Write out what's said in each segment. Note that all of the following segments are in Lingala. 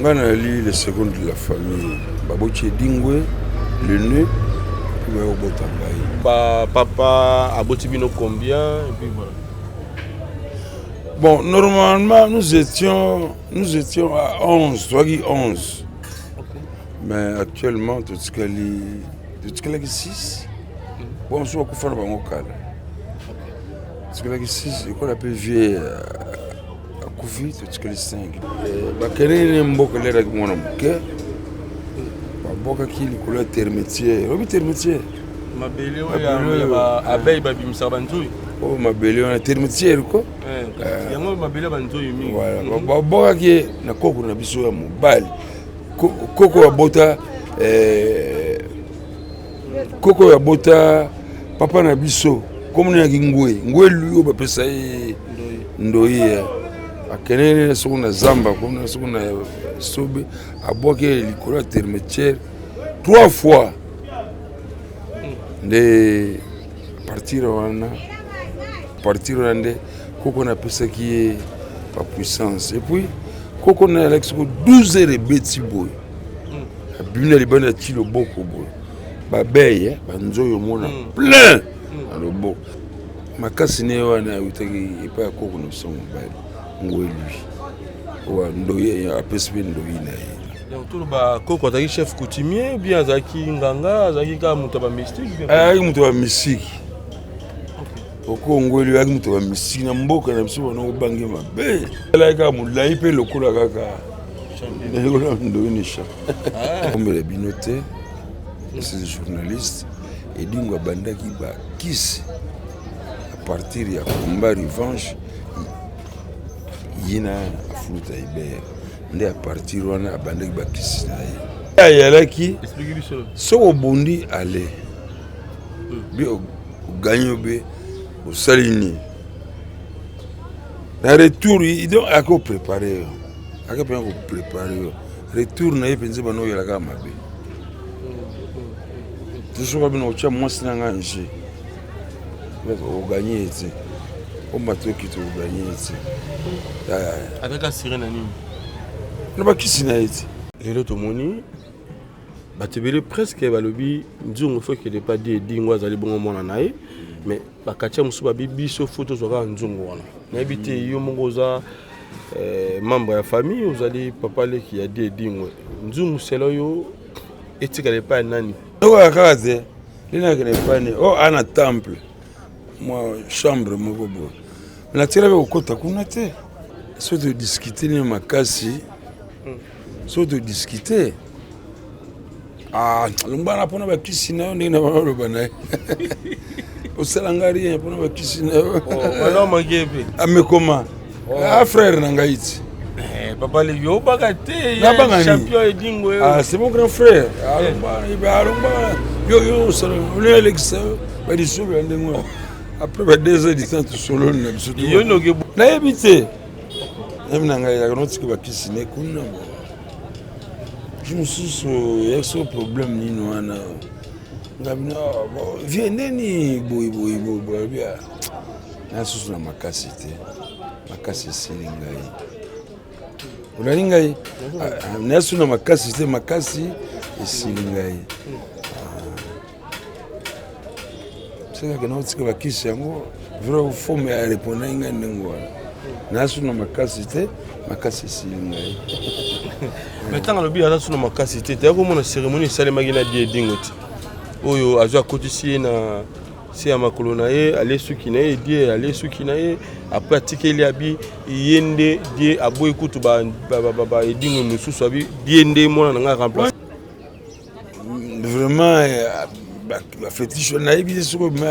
Nga nayali le second de la famille. Baboti Edingwe, l'aîné, puis baye kobota ngai. Ba papa aboti bino combien et puis voilà. Bon, normalement, nous étions à 11, toi qui 11. Mais actuellement, totikalaki 6. Bon, so bakufa na bango kala. Totikalaki 6, ekola mpe vie akufi, totikali 5. Bakendeki ne mboka eleraki mwana moke, babwakaki likolo ya termitière. Oyebi termitière? Mabele oyo ya ba abeille babimisaka banzoi. Oyo mabele wana termitière ko. Yango mabele ya banzoi mingi. Voilà, babwakaki ye na koko na biso ya mobali. Koko abota koko oyo abota papa na biso, komona yaki Ngwe Ngwelu oyo bapesa ye ndoi. Akendeki soko na zamba, komona soko na sobe, abwaki ye likolo ya termitière trois fois. Nde à partir wana nde koko napesaki ye bapuissance. Et puis koko na alaki soko 12 heures ebeti boye, abimi na libanda, ati loboko boye, babeye banzoi omona plein na loboko. Makasi ne wana awutaki epai ya koko na biso mobali Ngwelui oyo ndoi apesi mpe ndoi na ye. Donc toloba koko azalaki chef coutumier ou bien azalaki nganga, azalaki kaka moto ya bamystique? Azalaki moto ya bamystique. Okongweli oyaki moto ya bamystique na mboka na biso. Bana kobange mabe, alaki kaka molai mpe lokola kaka lokola ndoi nisha ombela bino te. C'est journaliste Edingo abandaki bakisi à partir ya combat revanche ye na Afuluta Ibere. Nde à partir wana abandaki bakisi na ye. Ayalaki soki obundi ale bi oganye obe osali nini na retour, donc ayaki koprépare yo, ayaki mpenza koprépare yo retour na ye mpenza. Bana oyelaka mabe toujours, bino otya mwasi na nga nje, oganye ye te, omata okita, oganye ye te. Azalaki assuré na nini? Na bakisi na ye te. Lelo tomoni bato ebele presque balobi nzungu faut ekende pa di Edingo, azali bongo mwana na ye. Mais bakatia mosusu babi biso faut tozwa kaka nzungu wana. Nayebi te, yo moko oza membre ya famille, ozali papa leki ya di Edingo, nzungu selo oyo etikala epai ya nani? Okoka kaka te linakende epai o ana temple, mwa chambre moko boye. Natikala mpe kokɔta kuna te. Soki todiscute nini makasi, soki todiscute, lombana mpona bakisi na yo, ndenge na baloba na ye, osalanga rien mpona bakisi na yo. Amekoma a frère na ngai ti. Papa leki, obaka te. Nabanga? Champion Edingo. Ah, c'est mon grand frère. Alomba yo yo osala olekisa badisolo ya ndenge wana. Après ba 2 heures du temps tosololi na biso. Nayebi te, nayebi na ngai yaka notika bakisi ne kuna. Jour mosusu eyaki so problème nini wana, ngabi vie ndeni boye boye boye boye, abi na susu na makasi te, makasi esili ngai. Olali ngai nayasu na makasi te, makasi esili ngai. Sekaka naotika bakisi yango vrai fome ya répondaki ngai ndenge wana, nayasu na makasi te, makasi esili ngai. Mais ntango alobi aza su na makasi te, toya komona cérémonie esalemaki na die Edingo te, oyo azwi akotisi ye na se ya makolo na ye, alie suki na ye, die alie suki na ye, après atikeli, abi ye nde die. Aboyi kutu baedingo mosusu, abi die nde mwana na ngai remplace. Vraiment bafétiche nayebi te soki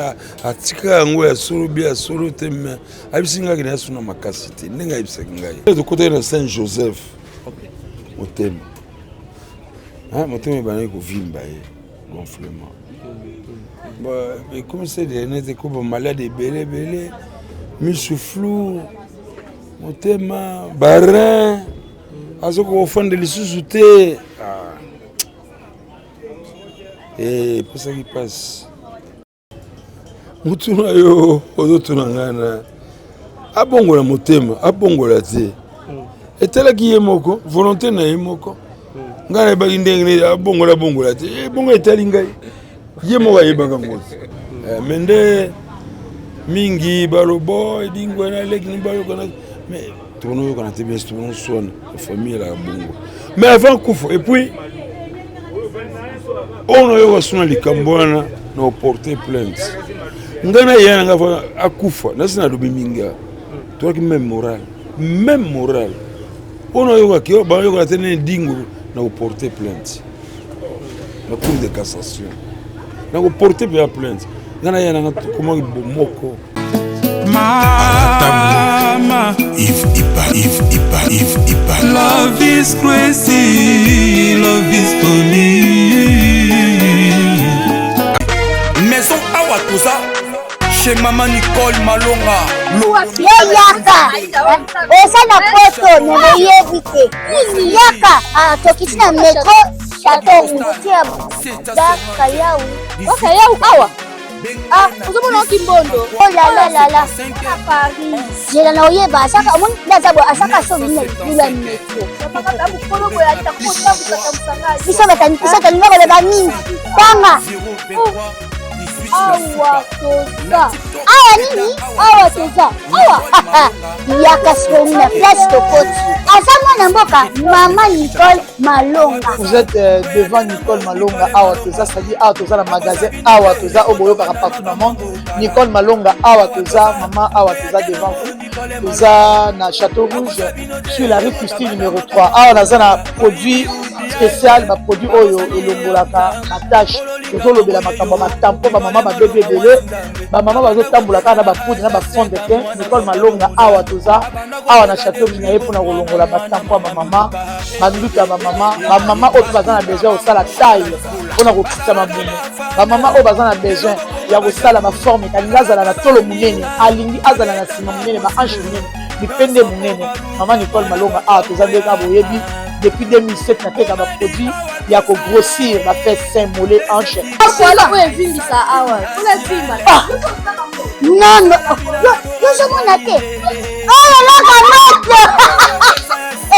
atika yango ya solo bi ya solo te, mais ayebisi ngai na yasu na makasi te. Ndenge ayebisaki ngai, tokotaki na Saint Joseph, motema motema ebandaki kovimba ye, gonflement ekomisa nete ko bamalade ebele ebele, misu flou, motema, barein, azoki kofanda lisusu te. Epesaki mpasi. Motuna yo ozotuna ngai na abongola motema, abongola te. Etalaki ye moko, volonté na ye moko. Ngai nayebaki ndenge nini abongola bongola te. Eh, bongo etali ngai. Ye moko ayebaka ngo. Eh, mais nde mingi balobo edingwe na leki ni bayokana mais tokonoyokana te bien tokonoswana famille elaka bongo mais avant kufa et puis oyo nayoka suna likambo wana na oporte plainte ngai na ye na ngai akufa nasi nalobi mingi toyaki même moral même moral oyo nayokaki bayokaka te nini dingo na koporte plainte na cour de cassation na koporte mpenza plainte ngai na ye na ngai tokomaki bomoko. Mama Yves Ipa, Yves Ipa, Yves Ipa. Love is crazy, love is funny. Maison Awa Toza chez Maman Nicole Malonga. Yo yaka oza na poto me boyebi te yaka ah, tokiti na metro chateau rouge ya bakayau bakayau awa Ah, ozomona oki mbondo. Oh la la la la. Paris. Zela na oyeba asaka omoni ndaza bo asaka so bino bila metro. Biso batani biso tolinga koloba mingi. Tanga. Awa toza. Awa nini? Awa toza. Awa. Yaka sikoyo na place tokoti. Aza mwana mboka mama Nicole Malonga. Vous êtes euh, devant Nicole Malonga awa toza c'est-à-dire awa toza na magasin awa toza oyo boyokaka partout na monde Nicole Malonga awa toza mama awa toza devant vous toza na Château Rouge sur la rue Christine numéro 3 awa naza na produit spécial ba produit oyo elongolaka ba tache tozolobela makambo ya batampo bamama babebi ebele bamama bazotambola kaka na bapoudre na bafond de teint Nicole Malonga awa toza awa na chateau na ye mpona kolongola batampo ya bamama banduta ya bamama bamama oyo mpe baza na besoin ya kosala taille mpona kokitisa mabumu bamama oyo baza na besoin ya kosala baforme alingi azala na tolo monene alingi azala na nsima monene bahanche monene mipende monene mama nicole malonga awa toza nde kaka boyebi depuis 2007 nateka baproduit ya kogrossir bafesse sein mollet hanche ah! non non yozomona te oyo eloko moto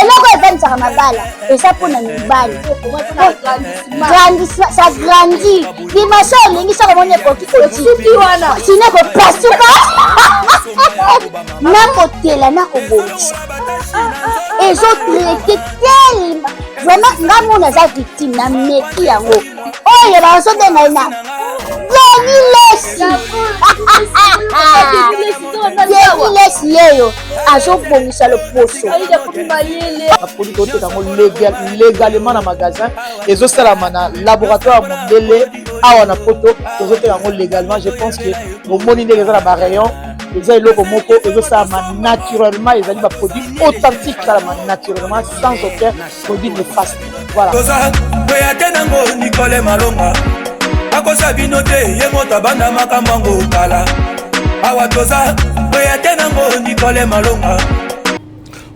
eloko evandisaka mabala eza mpo na mibali ça grandit dimension olingi soko omoni ekoki sino ekopasuka nakotela nakobongisa ezotraite telema vraiment nga mona aza victime na meki yango oyo bazobenga ye na Denis Lessi Denis Lessi yeyo azobongisa loposo baproduit toteka yango légalement na magasin ezosalama na laboratoire ya mondele awa na poto tozoteka yango légalement je pense que bomoni ndenge eza na barayon eza eloko moko ezosalama naturellement ezali baproduit authentique esalama naturellement sans aucun produit néfaste voilà toza kweya te nango nikole malonga akosa bino te ye moto abanda makambo yango kala awa toza kweya te nango nikole malonga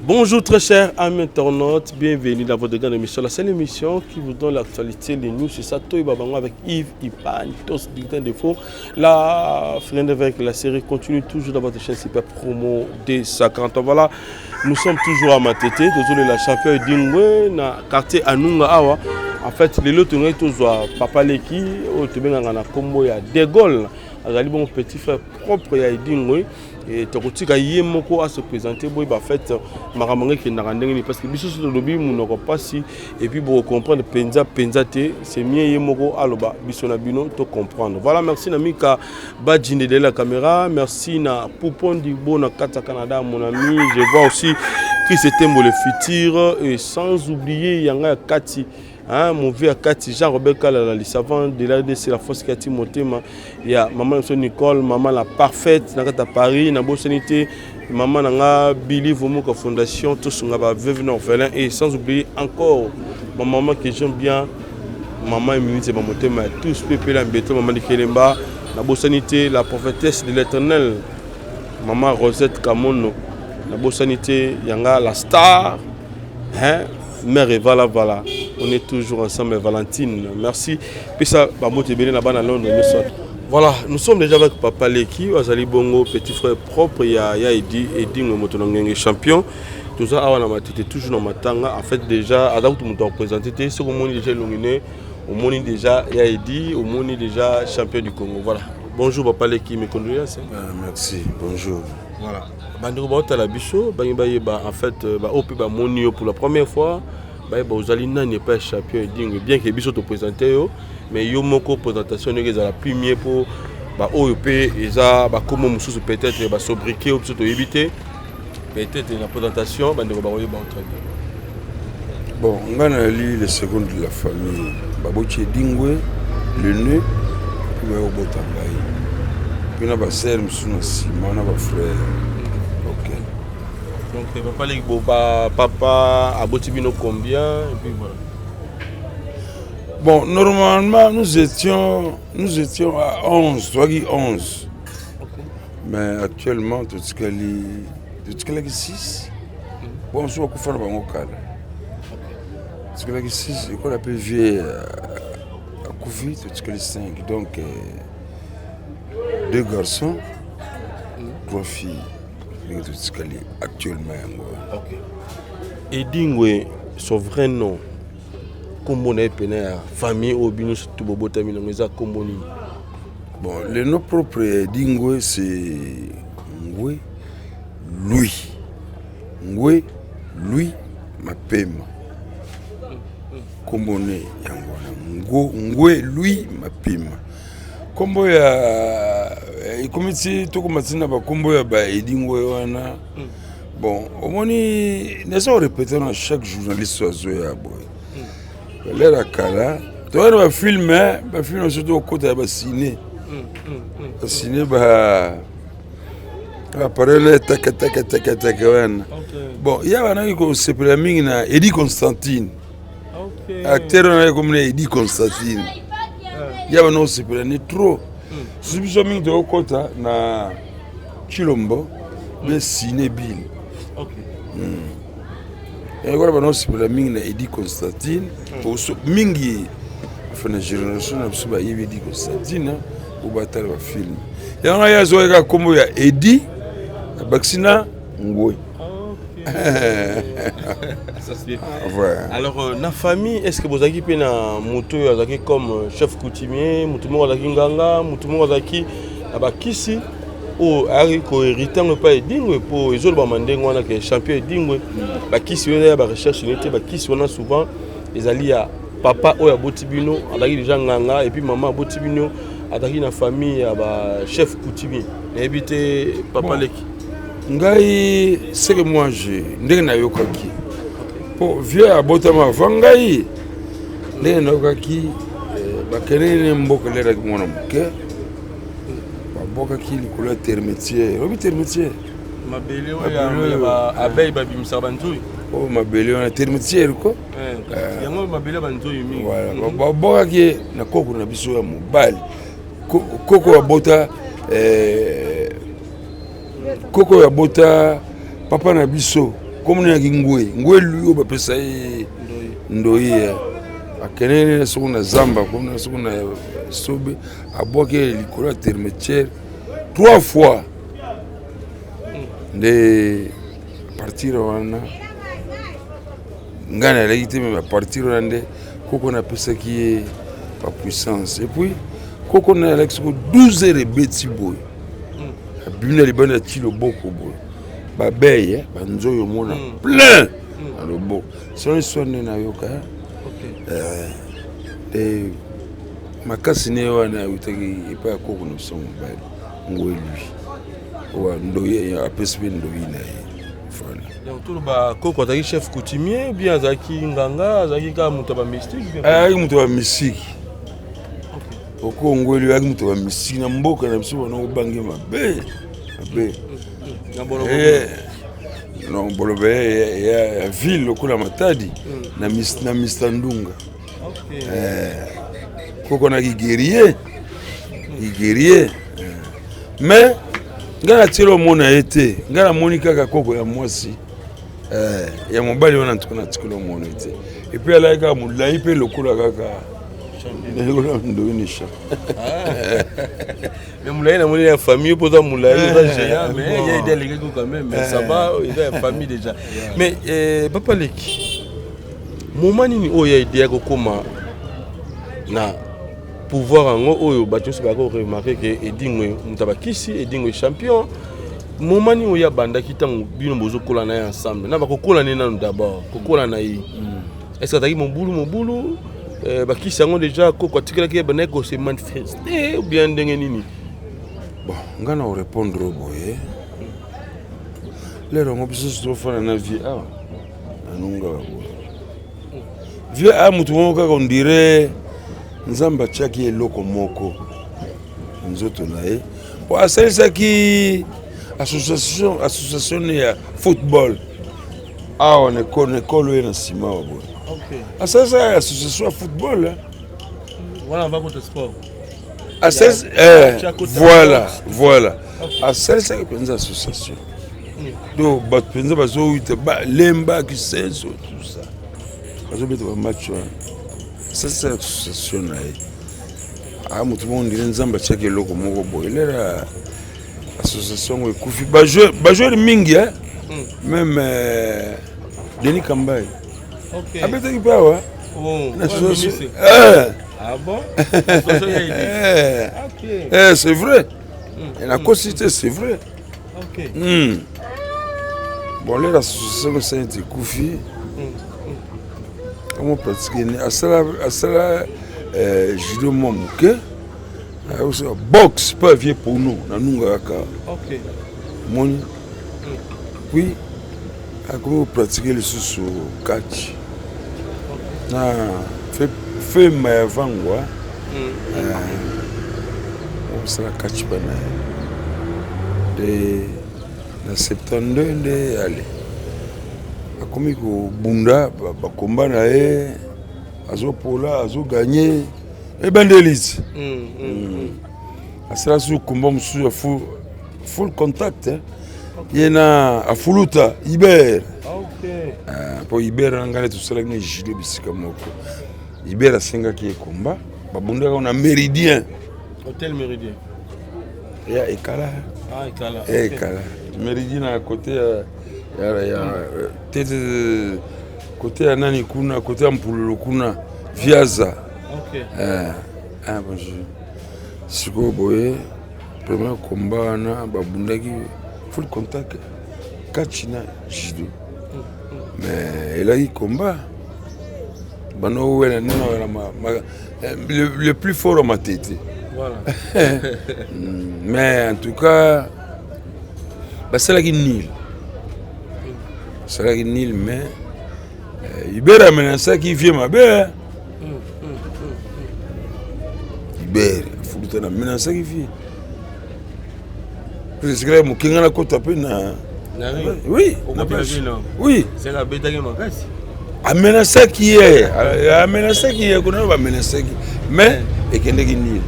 Bonjour très chers amis internautes, bienvenue dans votre grande émission, la seule émission qui vous donne l'actualité, les news, c'est ça, Toy Babango avec Yves Ipan, tous bulletin d'infos. La fin avec la série continue toujours dans votre chaîne Super Promo des 50. Voilà, Nous sommes toujours à Matete, désolé la champion Dingwe na quartier Anunga awa. En fait, lelo tozali tozwa papa leki oyo tobengaka na kombo ya De Gaulle, azali bongo petit frère propre ya Edingwe et tokotika ye moko a se présenter boye ba fait makambo yango ekendaka ndenge nini parce que biso soki tolobi monoko mpasi et puis bokocomprendre mpenza mpenza te c'est mieux ye moko aloba biso na bino to comprendre. Voilà, merci na Mika Badjinde derrière la caméra. Merci na Poupon Digbo na Kata Canada, mon ami. Je vois aussi Chris Etembo le futur. Et sans oublier Yanga Kati. Hein, mon vieux Kati, Jean-Robert Kalala, le savant de l'ADC, la force Kati Motema. Il y a maman Nicole, maman la parfaite, na Kata Paris, na Bossanité, maman nanga Billy Vomoka Fondation, tout ce qu'on veuve orphelin. Et sans oublier encore ma maman que j'aime bien, maman Emilie c'est motema tous pepe la mbeto maman Dikelemba nabosani te la prophétesse de l'éternel maman Rosette Kamono nabosani te yanga la star hein mère Evala Vala on est toujours ensemble Valentine merci pesa bambote ebele na bana Londres nyonso. Voilà, nous sommes déjà avec Papa Leki, Azali Bongo, petit frère propre, ya ya Edi, Edi Moto Ngenge champion. Toza awa na Matete, toujours na matanga. En fait, déjà aza kutu moto akoprésente te. Soki omoni déjà elongi ne, omoni déjà ya Edi, omoni déjà champion du Congo. Voilà, bonjour papa leki, mes condoléances, hein. Ah, merci, bonjour. Voilà, bandeko baotala biso, bangi bayeba en fait baoyo mpe bamoni yo pour la première fois, bayeba ozali nani epai ya champion Edingwe. Bien que biso toprésente yo, mais yo moko présentation ndenge ezala plus mieux mpo baoyo mpe eza bakombo mosusu, peut-être basobriquet oyo biso toyebi te. Peut-être na présentation bandeko bakoyeba très bien. Bon, nga nali le second de la famille. Baboti Edingwe l'aîné, mpe bayobota ngai mpe na basœur mosusu na nsima na bafrère. Ok. Donc papa leki, bo papa aboti bino combien? Et puis voilà. Bon, normalement nous étions à 11, toaki 11, mais actuellement totikalaki 6. Bon, mosusu bakufa na bango kala. Totikalaki 6, ekola mpe vieux akufi, totikali 5. Donc deux garçons, trois filles, ndenge totikali actuellement yango wana. Ok. Edingwe, son vrai nom, nkombo na ye pene ya famille oyo bino surtout bobotami nango, eza nkombo nini? Bon, le nom propre ya Edingwe, c'est Ngwe Louis, Ngwe Louis Mapema. Nkombo ne yango wana, Ngwe Louis Mapema. Nkombo ya ekomi ti tokoma ntina bakombo ya baedingwe wana. Bon, omoni, naza korépéter na chaque journaliste oyo azoya boye. Balere ya kala, toya na bafilm, bafilm nyonso tokota ya bacine, bacine, ba appareil taka taka taka taka wana. Bon, ya banaki kosepela mingi na Edi Constantine, acteur wana ekomi na Edi Constantine. Ya bana kosepela ni trop. Susu biso mingi tokokota na Chilombo be Ciné Bill. Yango wana bana kosepela mingi na Edi Constantine mingi. Enfin, na génération na biso bayebi Edi Constantine po batala bafilm. Yango ye azwaki kaka nkombo ya Edi, abakisi na Ngwe. Voilà. Alors na famille, est ce que bozalaki mpe na moto oyo azalaki comme chef coutumier, motu moko azalaki nganga, motu moko azalaki na bakisi oyo ayaki kohériter yango epai Edingwe? Mpo ezolobama ndenge wana ke champion Edingwe, bakisi oyo eza ya barecherche ne te. Bakisi wana souvent ezali ya papa oyo aboti bino, azalaki déjà nganga, et puis mama aboti bino azalaki na famille ya bachef coutumier. Nayebi te, papa Bon. leki. Ngai, ce que moi je ndenge nayokaki, mpo vieux abotama avant ngai, ndenge nayokaki, bakendeki ne mboka eleraki mwana moke, babwakaki likolo ya termitière. Oyebi termitière? Mabele oyo ya baabeille babimisaka banzoi. Oyo mabele wana termitière ko. Yango mabele ya banzoi mingi. Voilà, babwakaki ye na koko na biso ya mobali. Koko abota, koko oyo abota papa na biso, komona yaki Ngwe, Ngwe Lui oyo bapesa ye Ndoi. Akendeki soko na zamba, komona soko na sobe, abwaki ye likolo ya termitière trois fois. Nde partir wana ngai nalaki te, mais bapartir wana nde koko napesaki ye bapuissance. Et puis koko na alaki soko 12 heures ebeti boye, abimi na libanda, ati loboko boye, babeye banzoi omona plein na loboko. Selon histoire nde nayoka te, makasi ne wana eutaki epai ya koko na biso mobali Ngwe Lui oyo Ndoi apesi mpe Ndoi na ye. Voilà. Donc toloba koko azalaki chef coutumier, bien azalaki nganga, azalaki kaka moto ya bamystique? Ayaki moto ya bamystique. Okongweli ayaki moto ya bamystique na mboka na biso. Bana kobange mabe mabe. Na boloko? Non, boloba ya ville lokola Matadi na Mr Ndunga. Koko naki guerrier, guerrier. Mais ngai natieli omona ye te. Ngai namoni kaka koko ya mwasi. Ya mobali wana ntuka natikeli omona ye te. Et puis alaki kaka molai mpe lokola kaka Ndeko ndokinisha. Mais molai namoni ya famille mpo oza molai, oza géant, mais ya ede alekaki quand même, mais ça va, eza ya famille déjà. Mais papa leki, moment nini oyo ya ide ya kokóma na pouvoir yango oyo bato nyonso bayaka koremarquer ke Edingwe moto abakisi, Edingwe champion? Moment nini oyo abandaki, ntango bino bozokola na ye ensemble, na bakokola ne nanu d'abord, kokola na ye, est ce que azalaki mobulu mobulu, bakisi yango déjà koko atikelaki ye, bandaki kose manifester ou bien ndenge nini? Bon, nga na korépondre oyo boye: lero yango biso nyonso tofanda na vie awa nanunga boye, vie aya motu moko kaka, on dirait Nzambe atiaki eloko moko na nzoto na ye, po asalisaki association ya football awa na ekole oyo na nsima awa boye. Asalisaki association ya football, hein. Wana bakota sport. Voilà, asalisaki mpenza association, donc bato mpenza bazowita Lemba, Kisenso, tout ça, bazobeta bamatch wana. Asalisaki association na ye. Aya motu moko, ndire Nzambe atiaki eloko moko boye. Lera association yango ekufi, bajoueur mingi, hein? Même Denis Kambai abetaki mpe awa. Oh, Na ouais, association. ministre. Ah bon? Association ya idée. Eh, c'est vrai, nakosi te, c'est vrai. Bon, lelo association esali neti ekufi. Amo pratique ni asala judo mwa moke, ayosala boxe mpe avie pono na nunga kaka. Moni, puis akomi kopratike lisusu catch na fema ya vangwa, osala catch mpa na ye nde na 72 nde ale akomi kobunda bakomba na ye, azopola, azoganye, ebandeli ti asala susu komba mosusu ya full contact, eh. Ye na afuluta Iber. Mpo Iber na ngai tosalaki na judo bisika moko. Iber asengaki ye komba, babundaka na Méridien. Hôtel Méridien. Ya Ekala. Ah, Ekala. Ya Ekala, Méridien na côté ya te te, côté ya nani kuna, côté ya Mpululu kuna, Viaza. Eh, ah, bonjour. Sikoyo boye, premier combat wana babundaki full contact, catch na judo, mais elaki combat banda owela nde na wela le plus fort ya Matete. Mais en tout cas basalaki nul, basalaki nul, mais Ibere amenasaki vie mabe, eh. Ibere afuluta na amenasaki vie esikala moke nga nakota mpe na Na ring. Oui. Okoti na bino. Oui. Seka abetaki makasi. Amenasaki ye, amenasaki ye kuna, bamenasaki, mais ekendeki nul.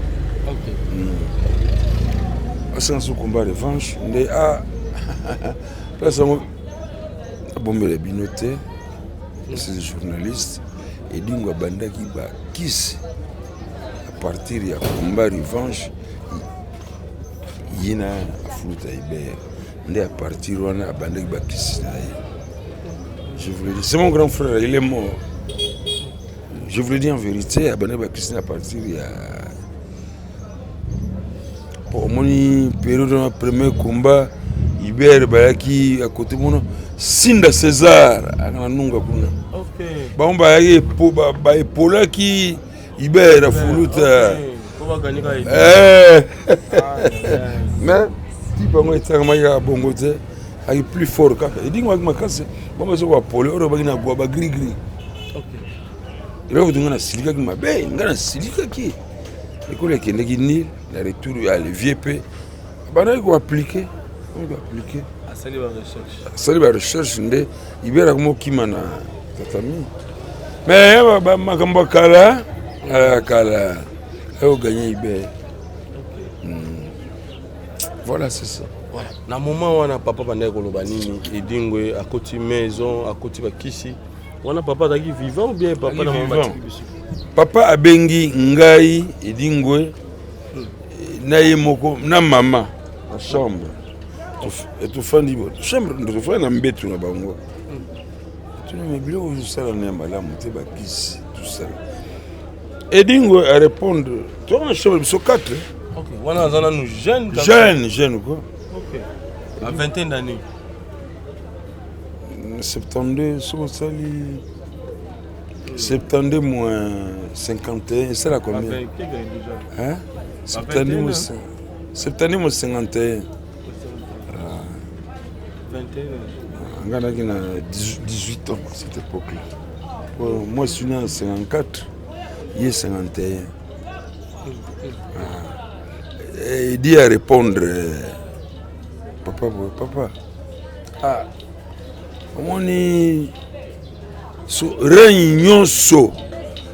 Asanga so combat revanche nde a place yango abombela bino te, c'est journaliste Edingo abandaki bakisi à partir ya combat revanche ye na afuluta Ibert nde. À partir wana abandaki bakisi na ye. Je vous le dis, c'est mon grand frère, il est mort, je vous le dis en vérité. Abandaki bakisi na à partir ya po omoni période wana, premier combat Ibert bayaki à côté mona Sinda César aka na nunga kuna. Bango bayaki baepolaki Ibert afuluta. Po baganyika ye. Eh. Mais ti bango etangamaki kaka bongo te, aki plus fort kaka edingwaki makasi. Bango baza bapole oyo baki na gwa bagrigri. Eloko kutu nga nasilikaki mabe, nga nasilikaki ekolo ekendeki nil na retour ya levier mpe bandaki koappliquer koappliquer. Asali ba recherche. Asali barecherche nde Ibera mokima na tatami. Mais makambo ya kala ya kala, ayoganye Iber. Voilà, c'est ça. Voilà. Na moment wana papa bandaki koloba nini? Edingwe akoti maison, akoti bakisi wana, papa azalaki vivant ou bien papa na mama Vivant. batiki biso? Papa abengi ngai Edingwe na ye moko na mama na chambre. Tofandi chambre, tofandi na mbetu na bango. Tuna biloko ozosala na ya malamu te, bakisi tosala. Edingwe a répondre, toza na chambre biso 4. Ok, wana aza nanu jeune. Jeune, jeune quoi. Ok. À vingtaine d'années. 72, soki osali 72 moins 51 esala combien? Hein? 72 moins 72 moins 51. Ah. Nga naki na 18 ans à cette époque-là. Bon, moi je suis né en 54, ye 51. Ah. Et il dit à répondre, papa, papa, ah, omoni so règne nyonso.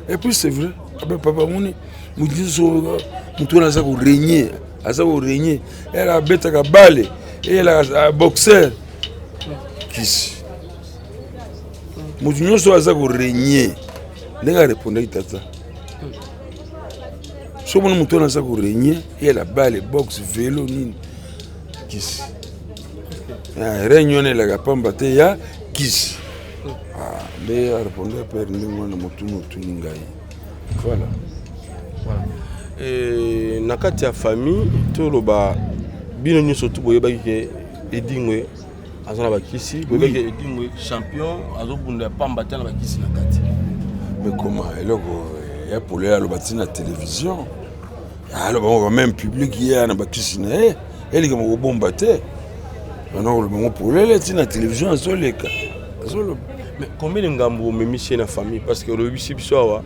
Et puis c'est vrai, abe papa omoni moto nyonso, moto wana aza korégner, aza korégner, ela abetaka bale, eyelaka boxer kisi, moto nyonso aza korégner. Ndenge arépondaki tata, so omoni moto wana aza korégner, eyela bale, boxe, velo, nini, kisi. Règne wana elaka pamba te ya kisi. Nde arépondre père ndenge wana motuni otuni ngai. Voilà. Voilà. E, na kati ya famille, toloba bino nyonso tu boyebaki ke Edingwe aza na bakisi, boyebaki ke Edingwe champion azobunda ya pamba te na bakisi na kati? Mais comment, eloko ya pole aloba ntina télévision, aloba ngo même public, ye na bakisi na ye, elika mokobomba te, bana koloba ngo polele ntina télévision, azoleka, azoloba. Mais combien de ngambo omemisi ye na famille? Parce que olobisi biso awa,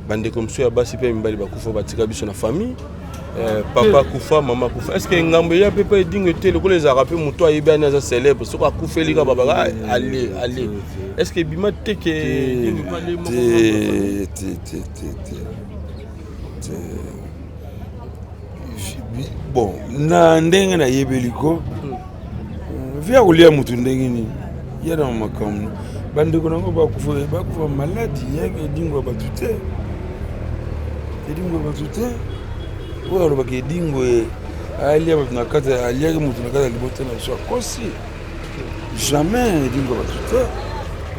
bandeko mosusu ya basi mpe mibali bakufa, batika biso na famille. Papa akufa, mama akufa. Est ce que ngambo eya mpe mpe Edingwe te, lokola ezalaka mpe moto ayebi ani aza célèbre, soki akufeli kaka babaka ale ale, est ce que ebima te ke Edingwe mpe ale moko? Te, te, te, te, te, te. Bon, na ndenge nayebeli ko via kolia motu ndenge nini ya na makambo, bandeko nango bakufa, bakufa maladi yaki Edingwe ya bato te, Edingwe ya bato te. Oyo alobaka Edingwe alia bato na kati, aliaki motu na kati ya libota na biso, akosi. Jamais, Edingwe ya bato te,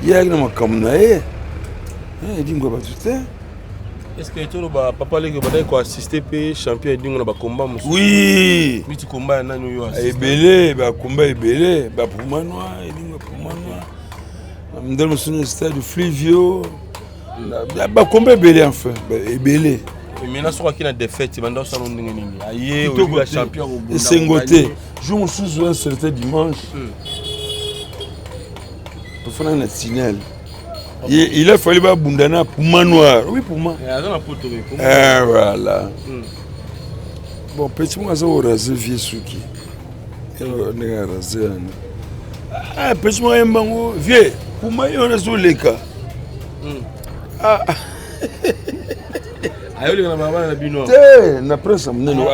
ye ayaki na makambo na ye. Edingwe ya bato te. Est ce que toloba papa leki obandaki koassiste mpe champion Edingwe na bakomba mosusu? Oui. Miti komba ya nani oyo? Ebele, bakomba ebele, bapuma noir, Edingwe puma noir, ndele mosusu na stade Fluvio, bakomba ebele, enfin ebele. Maintenant soki aki na défaite, banda osala ndenge nini? Aye oyebi champion. Esengo te. Jour mosusu, un certain dimanche, tofandaki na tunnel, il a fallu babunda na Puma Noir. Oui, Puma. Eh, voilà. Bon, petit moko aza korase vie, suki ndenge arase wana, petit moko ayembango vie Puma, ye wana azoleka. Ayoleka na balabala na bino? Te, na prince ya monene,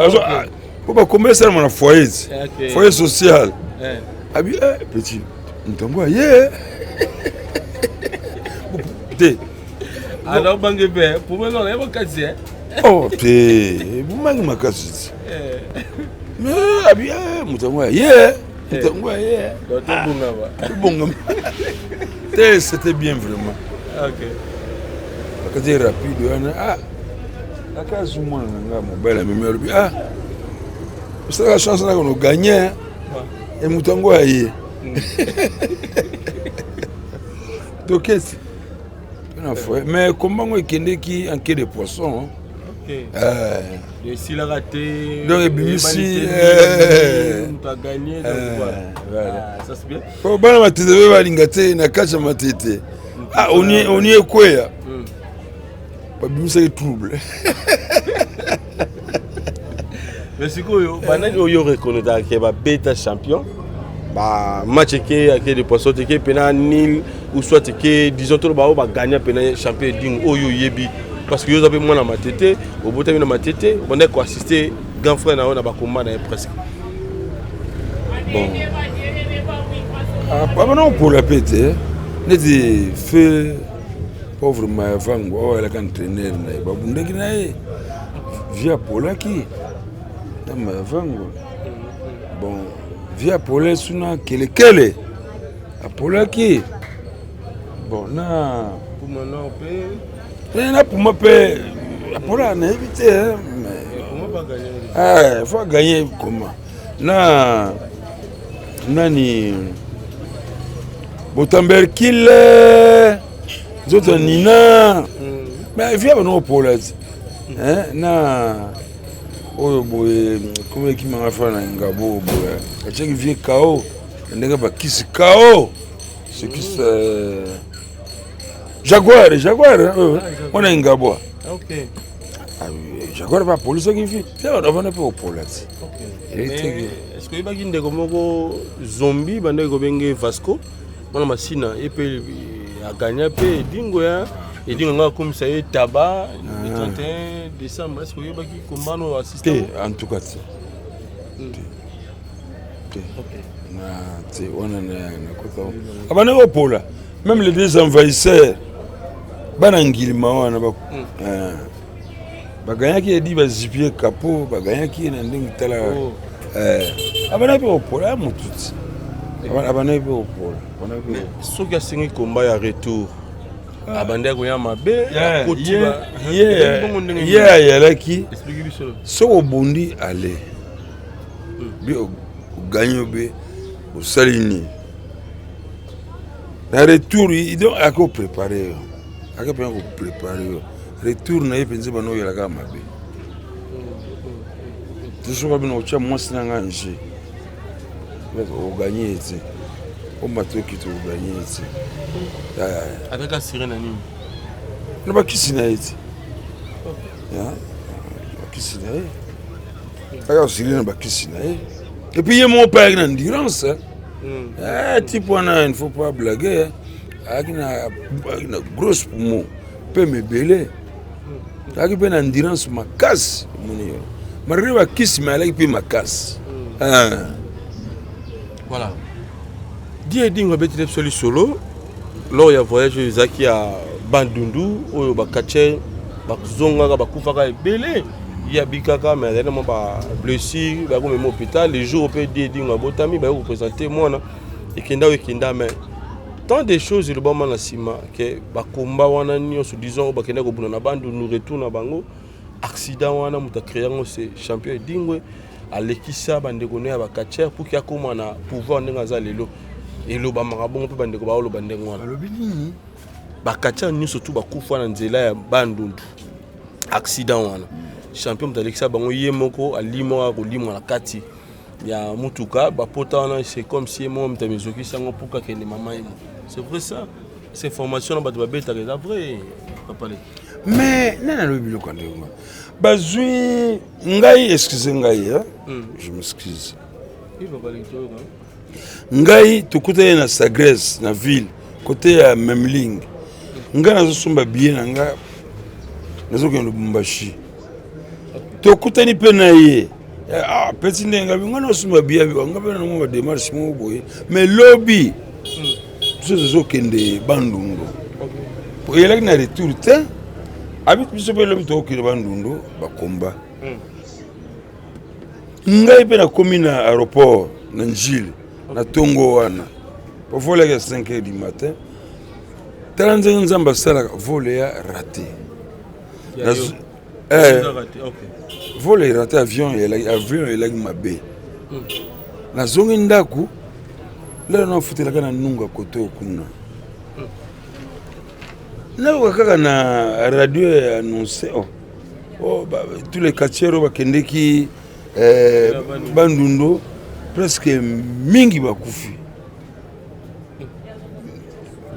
po bakomba esalama na foyer ti foyer social. Abi petit ntango aye te. Alors bange mpe Puma nona ye makasi. Oh te, ebumaki makasi ti, mais abi moto yango aye, moto yango aye. Tobongama. Te, c'était bien vraiment. Bakati rapide wana, ah, aka azwi mwana na nga mobali, amemi, alobi: "Ah, osalaka chance naka no gagner e, moto yango aye." Tokesi na foyer, mais kombango ekendeki en queue de poisson. Esilaka te. Donc ebimisi po bana Matete mpe balinga te na kati ya Matete. Ah, oni ekweya, babimisaki trouble. Mais sikoyo banani oyo reconnaîtraka ke babeta champion, bamatch eke ake de poisson te, ke mpena nil ou soit ke disons tolo bao bagagna mpena champion Edingwe oyo oyebi? Parce que yo oza mpe mwana Matete, obotami na Matete, obandaki koassiste grand frère na yo na bakomba na ye presque. Bon, abana kopola mpe te neti fe. Pauvre Mayavangu oyo alaka entraîneur na ye, babundaki na ye, vie apolaki na Mayavangu. Bon, vie apole suna kelekele apolaki. Bon, na Puma Nord mpe na Puma mpe apola, nayebi te. Mais faut gagner comment? Na nani, Botamberkile, nzoto nina, mais via bano opola ti na oyo boye komi ekimanga fa na ngabo boye, atiaki vie kao na ndenge bakisi kao sekisi Jaguar, Jaguar wana ngabwa, Jaguar bapolisaki vie te, bana mpe opola ti. Est-ce que oyebaki ndeko moko zombi bandaki kobenge Vasco, mwana Masina? Ye mpe aganya mpe Edingo ya Edingo nga akomisa ye taba le 31 décembre. Est ce que oyebaki kombano assistant? Te, en tout cas te, te, na te wana nakota abandaki kopola. Même les deux envahisseurs, bana ngilima wana, baganyaki edi, bazipi ye kapo, baganyaki ye na ndenge. Tala, abandaki mpe kopola ya motu ti abandaki mpe kopola. Soki asengi komba ya retour, abandaki koya mabe. Ye ayalaki soki obundi ale bi oganye obe osali nini na retour. Donc ayaki koprépare yo, ayaki mpenza koprépare yo retour na ye mpenza. Bana oyelaka mabe tosoka bino otya mwasi na nga nje, oganye ye te, omata okita, oganye ye te. Azalaki assuré na nini? Na bakisi na ye te, bakisi na ye kaka assuré na bakisi na ye. Et puis ye moko mpe ayaki na endurance. Type wana, il ne faut pas blaguer, ayaki na grosse poumon, peme ebele, ayaki mpe na endurance makasi. Omoni yo, malgré bakisi, me alaki mpe makasi. Voilà, di Edingo abeteli biso lisolo lors ya voyage oyo ezalaki ya Bandundu, oyo bacatcheurs bazongaka, bakufaka ebele. Ye abikaka, mais azali na mwa bablessure, bakomema hôpital. Le jour mpe di Edingo abotami, baye koprésente mwana, ekenda oyo ekenda. Mais tant de choses elobama na nsima ke bakomba wana nyonso, disons oyo bakenda kobunda na Bandundu, retour na bango, accident wana, moto acréé yango, c'est champion Edingwe. Alekisa bandeko ne ya bacatcheurs pour que akóma na pouvoir ndenge aza lelo. Elobamaka bongo mpe bandeko baoloba ndenge wana. Balobi nini? Bacatcheurs nyonso tu bakufa na nzela ya Bandundu, accident wana, champion moto alekisa bango. Ye moko alimwaka kolimwa na kati ya mutuka, bapota wana. C'est comme si ye moko moto amizokisi yango pour kakende mama ye moko. C'est vrai ça? Cette information na bato babetaka eza vrai, papa Leki? Mais nani alobi biloko ya ndenge wana? Bazwi ngai, excuse ngai, je m'excuse. Ngai tokutani na Sagres na ville, côté ya Memling. Ngai nazosomba billet na nga, nazokende Lubumbashi. Tokutani mpe na ye. Ah, peti ndenge ngabi ngai nasomba billet, nga mpe nango badémarche moko boye. Mais lobi biso tozokende Bandundu, eyelaki na retour te. Abi biso mpe lobi tokokende Bandundu, bakomba. Ngai mpe nakomi na aéroport na Njili na ntongo wana, po vol yaki ya 5 heures du matin. Tala ndenge Nzambe asalaka, vol ya raté, vol eraté, avion elaki mabe. Nazongi ndako lelo, nafutelaka na nunga kote kuna, nayoka kaka na radio ya annonce: oh, oh, ba, tous les quartiers oyo bakendeki Bandundu, presque mingi bakufi.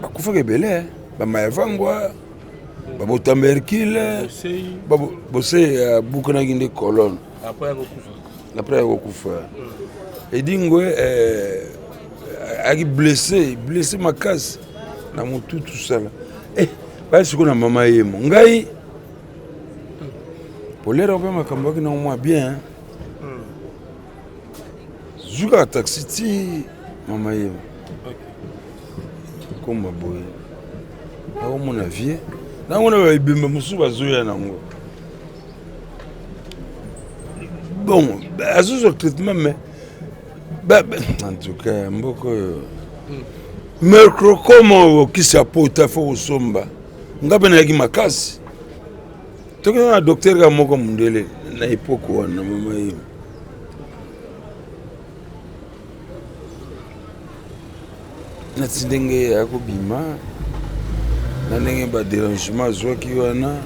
Bakufaka ebele, bamayavangwa, babotamba Hercule, Bose abukanaki nde colonne après ya kokufa. Edingwe ayaki blessé, blessé makasi na motu, tosala baya sikoyo na mama yemo. Ngai polera mpe makambo aki nango mwa bien, zwi kaka taxi ti mama yemo, koma boye. Nakomona vie nango na baebembe mosusu bazoya nango bon azozwa traitement mais en tout cas mboka oyo mercrocoma okisi ya pota fo kosomba nga mpe nayaki makasi tokenda na docteur ka moko mondele na epoke wana mama ye nati ndenge akobima na ndenge baderangement azwaki wana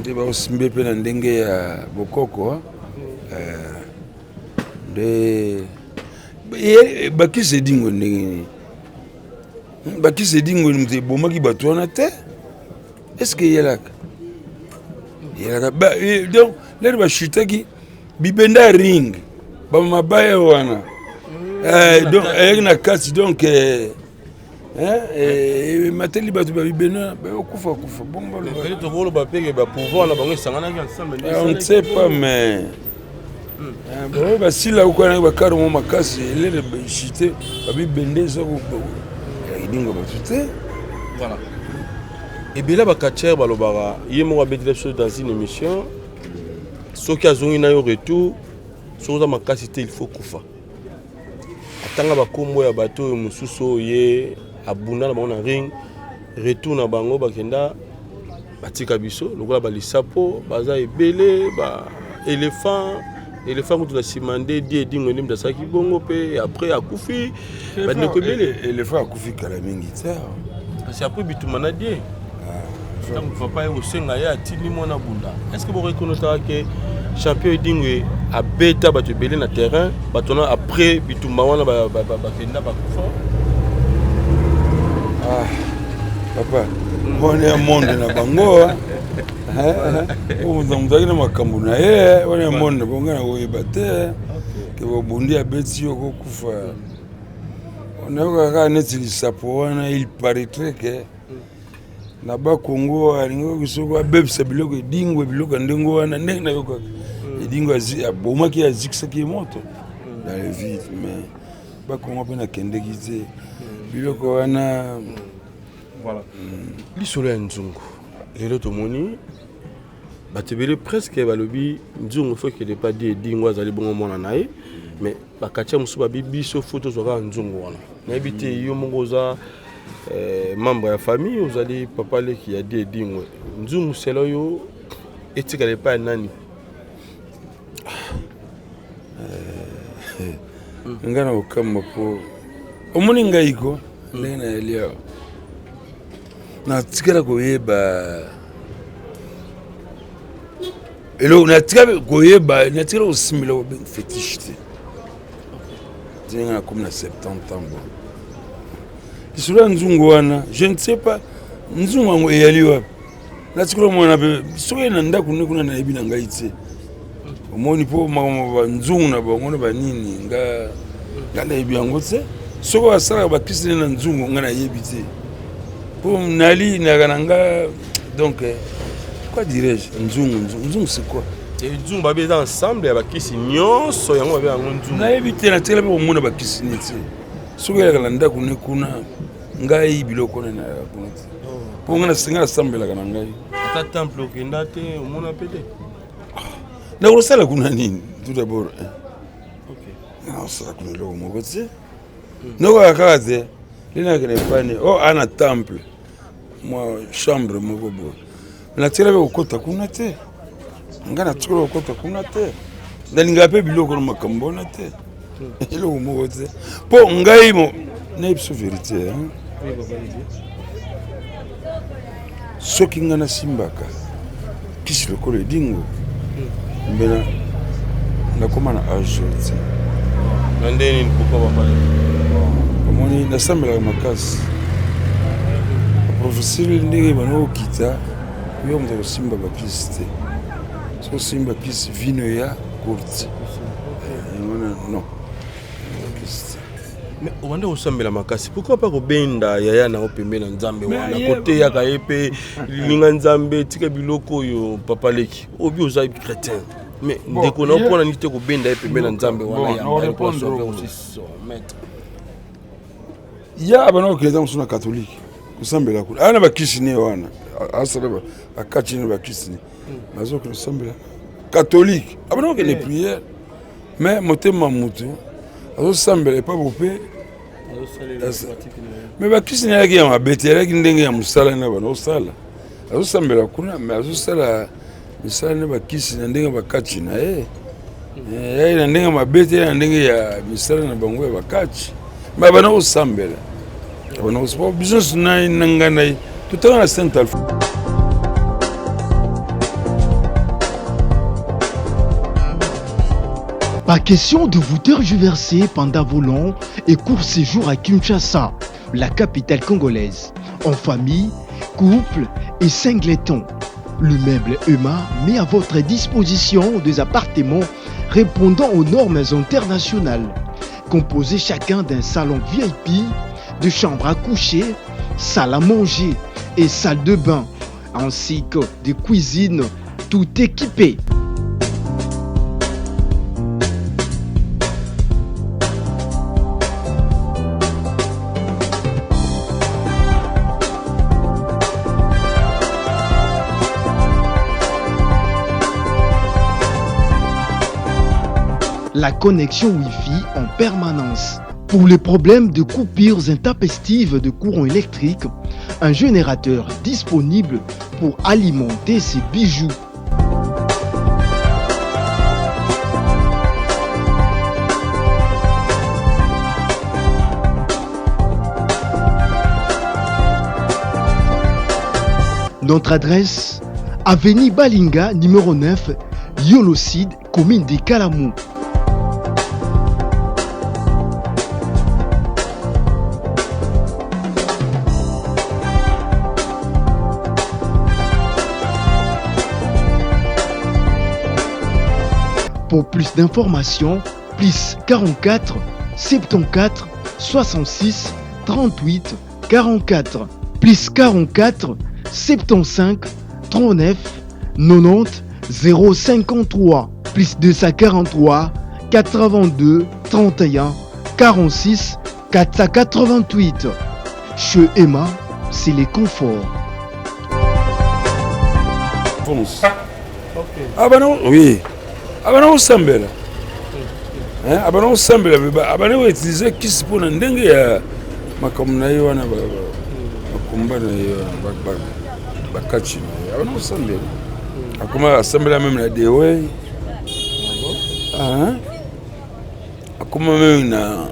nde baosimbe mpe na ndenge ya bokoko eh, nde bakisi edingo ndenge nini bakisi edingo moto ebomaki bato wana te est ce que eyelaka eyelaka donc lere bashutaki bibenda ya ring bamabaya wana mm. eh, donc ayaki na kati donc eh, eh, emateli bato babibena bayokufa kufa bongo tokoloba mpe bapouvoir na bango esanganaki ensemble on ne sait pas mais hmm. baoyo basila okanaki bakare mo makasi elere chite babibende eza edingo bato te voilà ebele bacatcheur balobaka ye moko abetela biso dans une émission soki azongi na yo retour soki oza makasi te il faut kufa atanga bakombo ya bato oyo mosusu oyo ye abunda na bango na ring retour na bango bakenda batika biso lokola balisapo baza ebele ba éléphant éléphant kutu na nsima nde die edingo nde moto asalaki bongo mpe après akufi bandeko ebele éléphant akufi kala mingi te kasi après bitumba na die ntango papa ye kosenga ye atindi mwana bunda est ce que borekonotaka ke champion edingwe abeta bato ebele na terrain bato wana après bitumba wana bakenda bakufa ah, papa wana ya monde na bango moto azalaki na makambo na ye wana ya monde na bango ngai nakoyeba te ke babundi abeti yo okokufa nayokaka kaka neti lisapo wana il paraîtrait ke na bakongo alingaki soki abebisa biloko edingwe biloko ya ndenge wana ndenge nayokaka mm. edingwe abomaki azikisaki ye moto mm. dans le vide mais bakongo mpe nakendeki te mm. biloko wana voilà lisolo ya nzungu lelo tomoni bato ebele presque balobi nzungu fo ekende pa di edingo azali bongo mwana na ye mais bakatia mosusu babi biso fo tozwa kaka nzungu wana nayebi te yo moko oza eh, membre ya famille ozali papa leki ya die edingwe nzungu selo yo etikala epai ya nani eh, ngai na kokamwa mpo omoni ngai ko ndenge nayeli awa natikala koyeba eloko natikala koyeba natikala kosimbela kobenga fétiche te ndenge nakomi na 70 ans bon lisolo ya nzungu wana je ne sais pas nzungu yango eyali wapi natikala mwana mpe soki na ndako nde kuna nayebi na ngai te omoni mpo makambo banzungu na bango na banini nga nga nayebi yango te soki basalaka bakisi na nzungu nga nayebi te mpo nali naka na nga donc eh, quoi dirais-je nzungu nzungu nzungu c'est quoi nzungu babi eza ensemble ya bakisi nyonso yango babi yango nzungu nayebi te natikala mpe komona bakisi neti soki eyaka na ndako ne kuna ngai biloko wana nayaka kuna te mpo ngai nasenga nasambelaka na ngai ata temple okenda te omona mpe te nakosala kuna nini tout d'abord nakosala kuna eloko moko te nakoka kaka te nde nakende epani o oh, ana temple mwa chambre moko boye natikala mpe kokota kuna te ngai natikala kokota kuna te nalingaka mpe biloko na makambo wana te eloko moko te mpo ngai mo nayebi biso verité soki ngai nasimbaka kisi lokola edingo mbela nakoma na age te na ndenge nini pourquoi papa omoni nasambelaka makasi baprofeseur ndenge bana kokita yo moto akosimba bakisi te soki osimba kisi vino ya courte yango wana non bakisi te Mais obanda kosambela makasi pourquoi pas kobenda yaya na yo pembe na nzambe wana koteyaka ye mpe linga nzambe tika biloko oyo papa leki obi oza chrétien mais ndeko na yo mpona nini te kobenda ye pembe na nzambe wana yamba ye mpo sauver aussi son maître ya abanda kokende mosusu na catholique. Kosambela kuna aya na bakisi ne wana asala bakati ne bakisi ne nazokende kosambela catholique abana kokende eh. prière mais motema motu azosambela epa bope mais bakisi na yaki ya mabe te yalaki ndenge ya mosala na bana osala azosambela kuna mais azosala misala na bakisi na ndenge bakati na ye eh, yai na ndenge mabe te na ndenge ya misala na bango ya bakati me bana kosambela bana kosambela biso nyonso na ngai na ye totanga na saint alpha. Pas question de vous tergiverser pendant vos longs et courts séjours à Kinshasa, la capitale congolaise, en famille, couple et singleton. Le meuble EMA met à votre disposition des appartements répondant aux normes internationales, composés chacun d'un salon VIP, de chambres à coucher, salle à manger et salle de bain, ainsi que de cuisine tout équipée. La connexion Wi-Fi en permanence. Pour les problèmes de coupures intempestives de courant électrique, un générateur disponible pour alimenter ses bijoux. Notre adresse, Avenue Balinga, numéro 9, Yolocide, commune de Kalamou. Pour plus d'informations, plus 44 74 66 38 44 plus 44 75 39 90 053 plus 243 82 31 46 488. Chez Emma, c'est les conforts. Fonce. Ah bah non, oui. Ah bah non, osambela. Hein? Ah bah non, osambela mais ah bah non, utiliser kisi pona ndenge ya makambo na ye wana bakomba na ye wana bakati na ye. Ah bah non, osambela. Akoma asambela même na Dewey. Ah. Akoma même na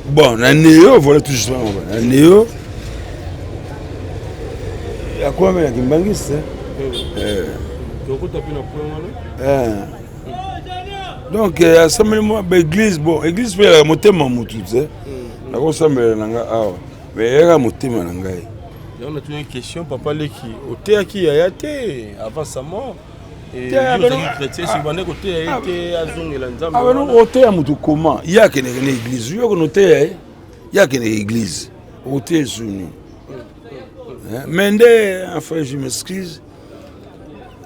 bon na neo voilà tout justement na neo akoma mpe na kimbangiste eh. Eh. donc eh, asambeli mwa baeglise bon église mpe eyaka motema motu te hmm. nakosambela na ngai awa mais eyaka motema na ngai yango natuni question papa leki oteyaki yaya te avant sa mort oteya motu koma ye akendeke na église yo okende oteya ye ye akendeke église oteya esuni mais nde enfin je m'excuse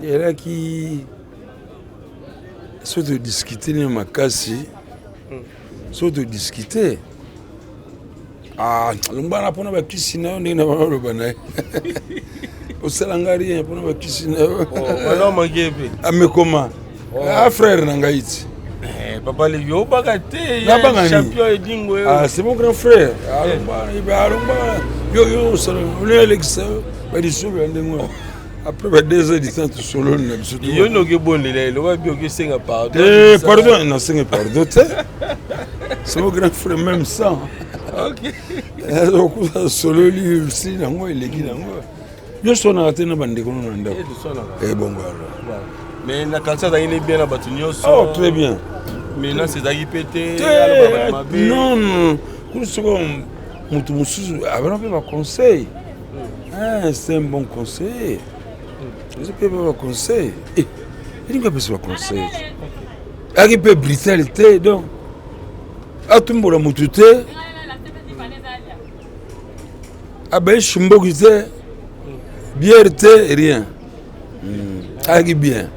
elaki soki todiscute ne makasi soki todiscute Ah, lombana mpona bakisi na yo ndenge na baloba na ye osala nga rien mpona bakisi na yo amekoma oh, oh. ah frère na ngai ti eh, papa leki obaka te champion edingo ah, c'est mon grand frère alombana yo yo osala olelekisa balisolo ya ndenge wana après ba deux heures du temps tosololi na biso yo noki ebondela eloba bi oki esenga pardon eh, pardon nasenga pardon te c'est mon grand frère même sang okuza eh, sololi si nango eleki nango yo sonaka te na bandeko no na ndako ebongo eh, alors mais na kanisa azalaki ne bien na bato nyonso oh très bien menace ezalaki mpe te non non kutu soko moto mosusu abana mpe baconseil Ah, c'est un bon conseil. Ozo pe ba conseil. Eh, elingi apesa ba conseil. Aki pe brutal te donc atumbola mutu te. Abaye shumboki te. Bière te, rien. Hmm. Aki bien.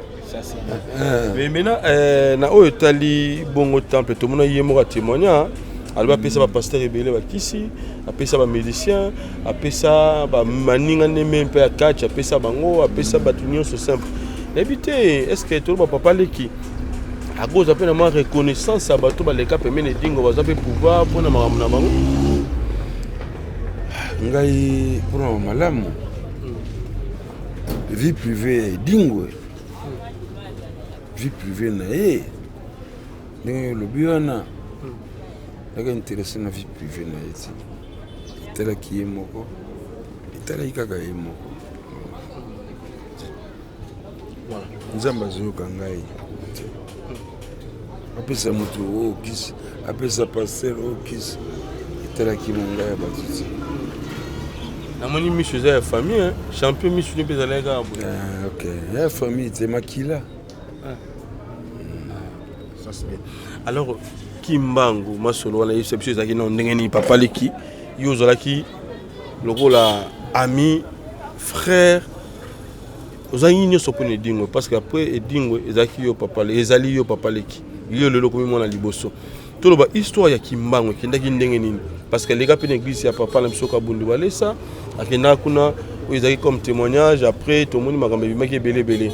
Ah. Mais maintenant, euh, na oyo etali bongo temple tomona ye moko atémoigna. Alobi apesa ba pasteur ebele bakisi, apesa ba musicien, apesa ba maninga ndembe mpe ya catch, apesa bango, apesa bato nyonso simple. Nayebi te, est-ce que toloba papa leki akozwa mpe na mwa reconnaissance ya bato baleka pembeni edingo bazwa mpe pouvoir mpo na makambo na bango? Ngai mpona malamu vie privée ya edingwe, vie privée na ye ndenge olobi wana, naka intéressé na vie privée na ye ti etalaki ye moko, etalaki kaka ye moko. Nzambe azoyoka ngai, apesa moto oyo kisi, apesa pasteur oyo kisi, etalaki mo ngai ya bato ti. Namoni miso eza ya famille, champion miso mpe ezalaki kaka boye. Ah, ok, ya famille te, makila. Ça c'est bien. Alors Kimbangu masolo wana yebisa biso ezalaki nano ndenge nini? Papa leki, yo ozalaki lokola ami, frère, ozalaki nyonso mpona Edingwe, parce que après Edingwe ezalaki yo papa, ezali yo papa leki, yo lelo okomi mwana liboso. Toloba histoire ya Kimbangu ekendaki ndenge nini? Parce que aleka mpe na église ya papa na biso Kabundu Balesa, akendaka kuna oyo ezalaki comme témoignage. Après tomoni makambo ebimaki ebele ebele,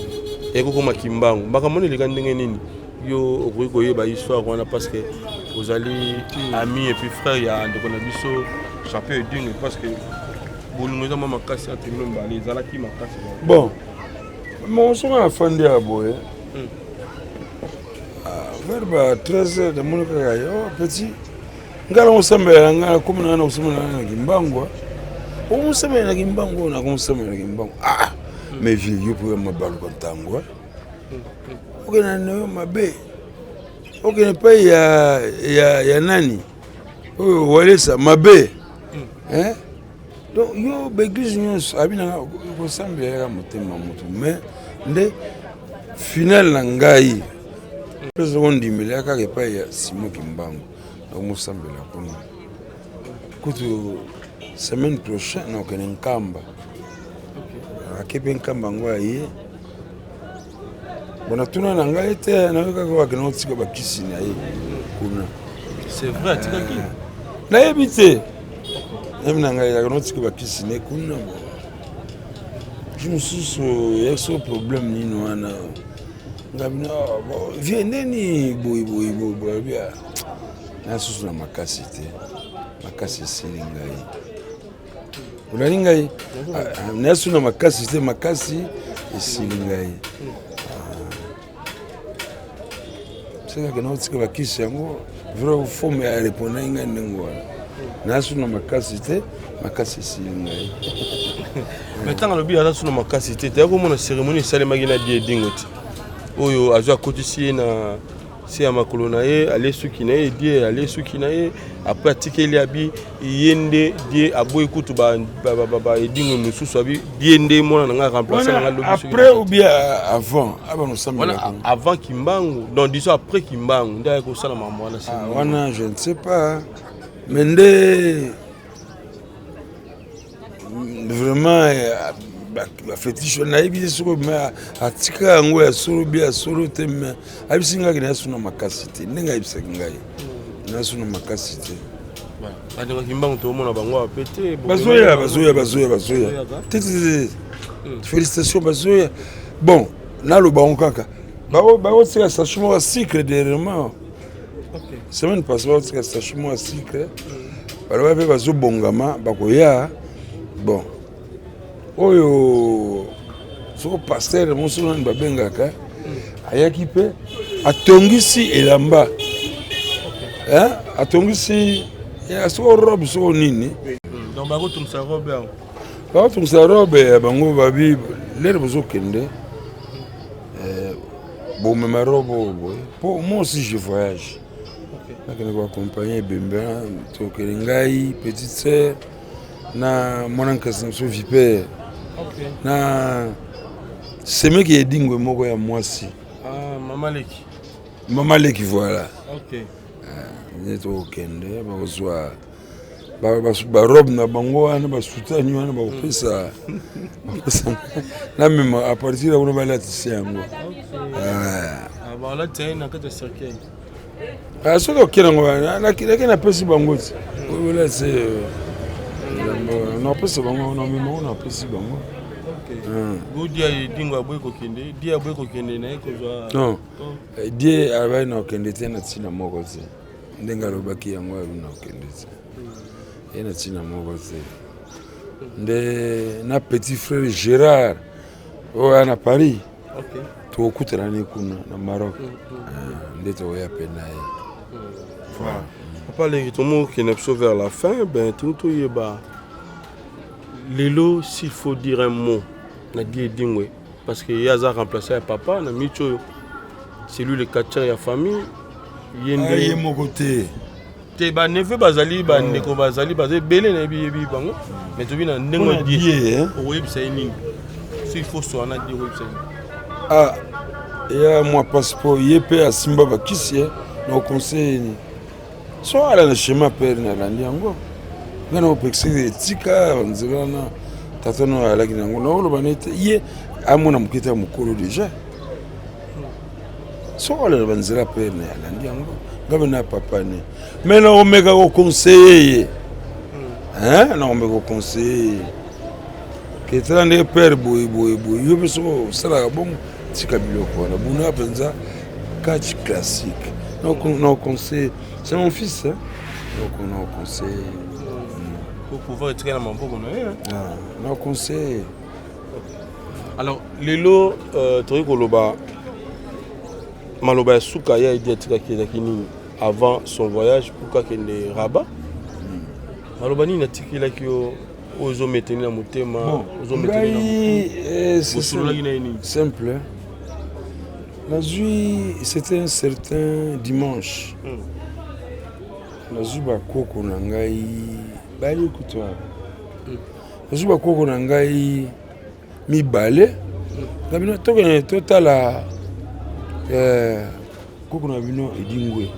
ekokoma Kimbangu. Makambo wana eleka ndenge nini? Yo okoki koyeba histoire wana parce que ozali ami et puis frère ya ndeko na biso champion Edingwe, parce que bolingo eza mwa makasi entre bino mibale, ezalaki makasi. Bon, monsoka nafandi ya boye vers ba 13 heures, namoni kaka yo petit ngai nakosambela na ngai, nakomi na ngai nakosambela na ngai na Kimbangu. Okomosambela na Kimbangu, nakomosambela na Kimbangu. Ah, mais vieux, yo mpo ya mabaluka ntango okende na yo mabe, okende epai ya nani oyo Walesa mabe, hein? Donc yo baeglise nyonso abi nanga kosambela yaka motema moto, mais nde final na ngai mpe kondimela kaka epai ya Simon Kimbangu, nakomosambela kuna. Kutu semaine prochaine nakokende Nkamba, ake mpe Nkamba yango aye. Bon, natuna na ngai te, nayoki kaka bakende kotika bakisi na ye kuna. C'est vrai, atikaki? Nayebi te, nayebi na ngai akende kotika bakisi na ye kuna. Bon, jour mosusu eyaki so problème nini wana, ngai bino vieux ndeni boye boye boye boye, abi na susu na makasi te, makasi esili ngai. Olali ngai nayasu na makasi te, makasi esili ngai. Sekaka na otika bakisi yango vrai fome ya répondaki ngai ndenge wana, nayasu na makasi te, makasi esili ngai. Mais ntango alobi aza su na makasi te, toya komona cérémonie esalemaki na die Edingo te, oyo azwi akotisi ye na se ya makolo na ye, alie suki na ye, die alie suki na ye, après atikeli, abi ye nde die, aboyi kutu baedingwe mosusu, abi die nde mwana na ngai, remplace na ngai lobi. Après ou bien avant abanosambela? Avant Kimbangu, donc disons après Kimbangu nde ayaki kosala makambo wana. Wana je ne sais pas, mais nde vraiment bafétiche nayebi te soki atika yango ya solo bi ya solo te, mais ayebisi ngai na yasu na makasi te, ndenge ayebisaki ngai na yasu na makasi te. Bandeko Kimbangu tokomona bango ape te? Bazoya, bazoya, bazoya, bazoya te te te. Félicitation, bazoya. Bon, naloba yango kaka, bakotika sachet moko ya sucre dernièrement, semaine passée, bakotika sachet moko ya sucre. Baloba mpe bazobongama, bakoya. Bon, oyo soko pasteur mosusu nani babengaka, ayaki mpe atongisi elamba, atongisi soko robe, soko nini. Donc bakotongisa robe yango? Bakotongisa robe ya bango. Babi lere bozokende, bomema robe oyo boye, mpo moi aussi je voyage, nakende koaccompagne ebembe. Tokende ngai, petite sœur na mwana nkasi na biso vipere na semeki Edingwe moko ya mwasi. Mama leki. Mama leki, voilà. Nde tokokende, bakozwa barobe na bango wana, basutani wana bakopesa namema, à partir ya kuna balatisi yango. Balatisa ye na kati ya cercueil? Ah, soki oke nango nake napesi bango ti oyola se napesa bango namema ngo napesi bango. Bodia edingo aboyi kokende, die aboyi kokende na ye kozwa. Non, die abai na kokende te na ntina moko te, ndenge alobaki yango, abi na kokende te ye na ntina moko te. Nde na petit frère Gérard oyo aya na Paris, tokokutana ne kuna na Maroc, nde tokoya mpe na ye. Voilà. Papa Leki, tomokende biso vers la fin. Ben, toni toyeba lelo, s'il faut dire un mot na Die Edingwe, parce que ye aza remplacé ya papa na miti oyo, c'est lui le catcheur ya famille, ye nde. Ye moko te. Te, baneveux bazali, bandeko bazali, baza ebele, nayebi yebi bango, mais tobi na ndenge die, okoyebisa ye nini? So il faut soa na die, okoyebisa ye? Ah, ya mwa passeport, ye mpe asimba bakisi ye na conseil ni so ala na schéma pere nalandi yango. Ngai na kopekisa etika nzela wana tata no alaki na yango. Naoloba nete ye amona moke te ya mokolo déjà, soki alala banzela pere na alandi yango, ngai mpe na papa ne, mais nakomeka koconseiller ye, nakomeka koconseiller ye ke tala ndenge pere boye boye boye, yo mpe soki osalaka bongo, tika biloko wana, buna mpenza catch classique. Na conseil, c'est mon fils, hein? Donc na conseil. Pour pouvoir etikala na maboko na ye. Na conseil. Alors lelo tokoki koloba maloba ya suka ya Edi atikaki ezalaki nini avant son voyage pour akende Rabat? Maloba nini atikelaki yo oyo ozometeni na motema, ozometeni? Bosololaki na ye nini? Simple, nazwi, c'était un certain dimanche, nazwi bakoko na ngai bali kutu awa, nazwi bakoko na ngai mibale na bino, tokende totala koko na bino Edingwe.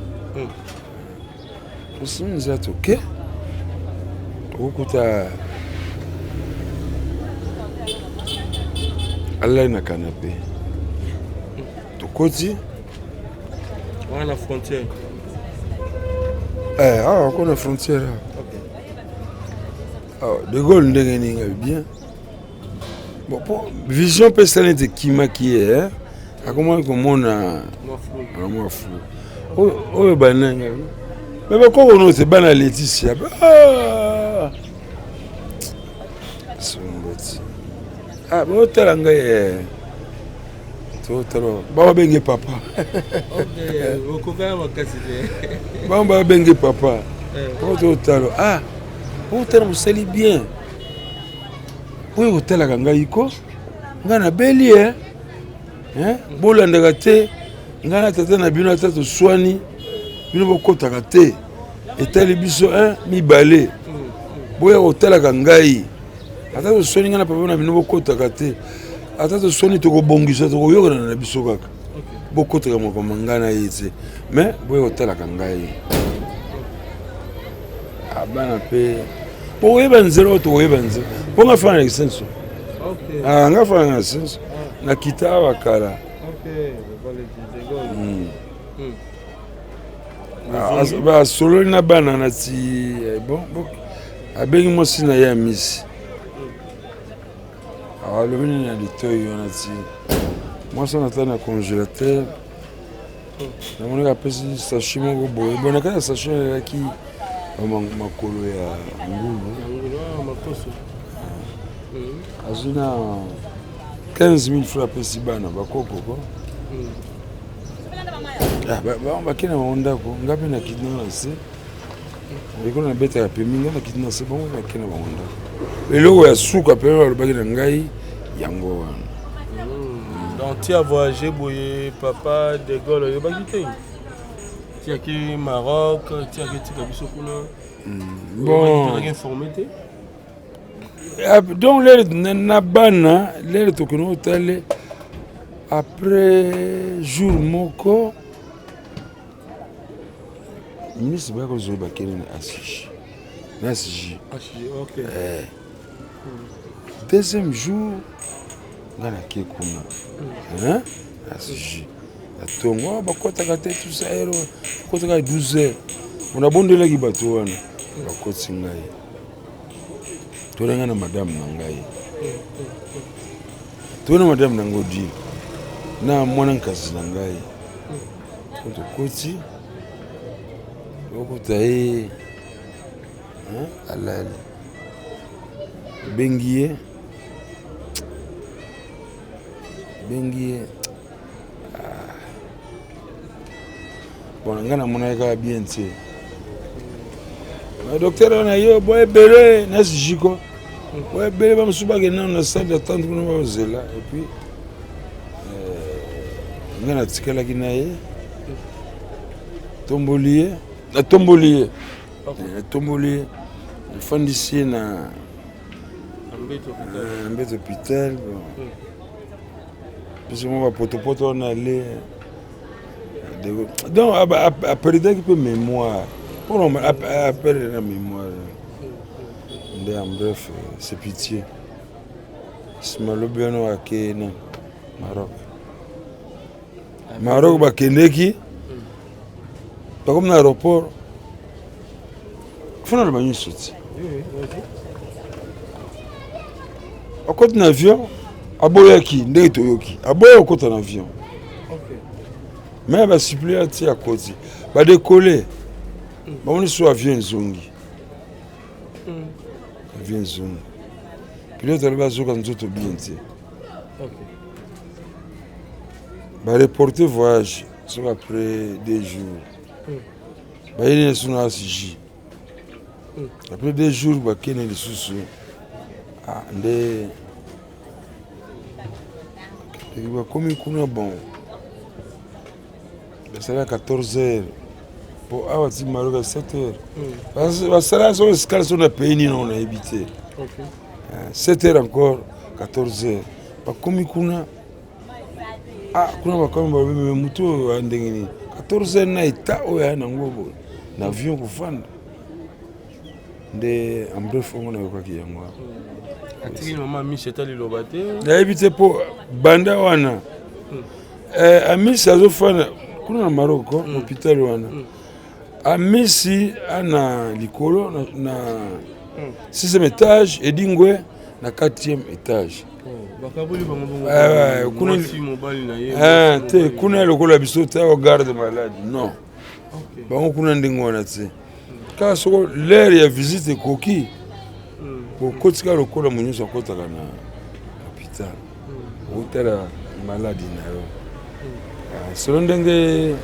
Tosimi nzela, toke, tokokuta alali na canapé. Tokoti. Wana na frontière? Awa ko na frontière awa. De Gaulle, ndenge nini? Bien. Bon, po vision mpe esala neti ekimaki ye, akomaki komona mwa flou. Oyo bananga me bakoko no te, bana Leticia somboti botala ngai, totala babenge papa, bango babenge papa po totala, otala mosali bien oyo kotalaka ngai ko ngai nabeli e, bolandaka te ngai na tata na bino, ata toswani, bino bokɔtaka te, etali biso mibale. Boya kotalaka ngai, ata toswani, ngai na papa na bino, bokɔtaka te. Ata toswani, tokobongisa, tokoyokana na biso kaka, bokɔtaka makambo ngai na ye te, mais boya kotalaka ngai. Bana mpe bokoyeba nzela oyo, tokoyeba nzela mpo nga fana na Kisenso, nga fana na Kisenso, nakita awa kala. Basololi na bana na ti bon, abengi mwasi na ye ya misi, alobi nini na litoi wana ti mwasi wana ata na congélateur, namonaki apesi sachet moko boye. Bon, na kati ya sachet ezalaki makolo ya ngulu, azwi na 15 000 francs, apesi bana bakoko ko bake na bango ndako. Nga mpe nakiti nanga na se likolo, nabetaka pemi, nga nakiti na se, bango bake na bango ndako. Eloko ya suka mpe balobaki na ngai yango wana. Donc ti avoyage boye, papa de Gaulle oyebaki te? Tiaki Maroc, tiaki tika biso kuna? Bon, informé te? Donc lere na bana, lere tokende otale après jour moko, ministre baya kozwa, bakende na ACG, na ACG. Deuxième jour, nga nake kuna ACG. Na tongo ah, bakotaka te tout ça heure bakotaka 12 heures. Nabondelaki bato wana bakoti ngai. Tolenga na madame na ngai. Toyei na madame na ngai Odile na mwana nkazi na ngai. Tokoti tokuta ye alali. Bengi ye bengi ye ah. Bon, ngai namonaki kaka bien te. Docteur wana yo bo ebele na sijiko bo ebele bamosusu bakende nano na salle d'attente kuna bazela et puis euh, ngai natikalaki na ye tomboli ye natomboli ye natomboli ye nafandisi ye na mbeto hôpital bon biso mwa bapotopoto wana ale donc aperdaki mpe mémoire mpona aperdre na mémoire nde en bref c'est pitié nsima lobi wana akei na Maroc. Maroc bakendeki bakomi na aéroport fona loba nyonso ti akoti na avion aboyaki ndenge toyoki aboya kokota na avion me basupplie ati akoti badekole bamoni so avion ezongi avion ezongi pilote alobi azoka nzoto bien te bareporte voyage soki après 2 jours bayeli na lisusu na asg après 2 jours bakende lisusu. Ah, nde bakomi kuna bon basala 14 heures po awa ti Maroc ya 7 heures basala so escale so na pays nini nayebi te. 7 heures encore 14 heures bakomi kuna. Ah, kuna bakomi balobi me motu oyo aya ndenge nini 14 heures na eta oyo aya nango boye na avion kofanda nde en bref ongo nayokaki yango wana. Atiki mama Amisi ata liloba te? Nayebi te mpo banda wana Amisi azofanda kuna na Maroc, hôpital wana. Amisi ana likolo na sixième étage, Edingwe na quatrième étage. Bakaboli bango bongo? Kuna mwasi mobali na ye? Te, kuna lokola biso te ogarde malade non. Bango kuna ndenge wana te. Kaka soko l'heure ya visite ekoki, bokoti kaka lokola mo nyonso akotaka na hôpital okotala maladi na yo. Ah, solo ndenge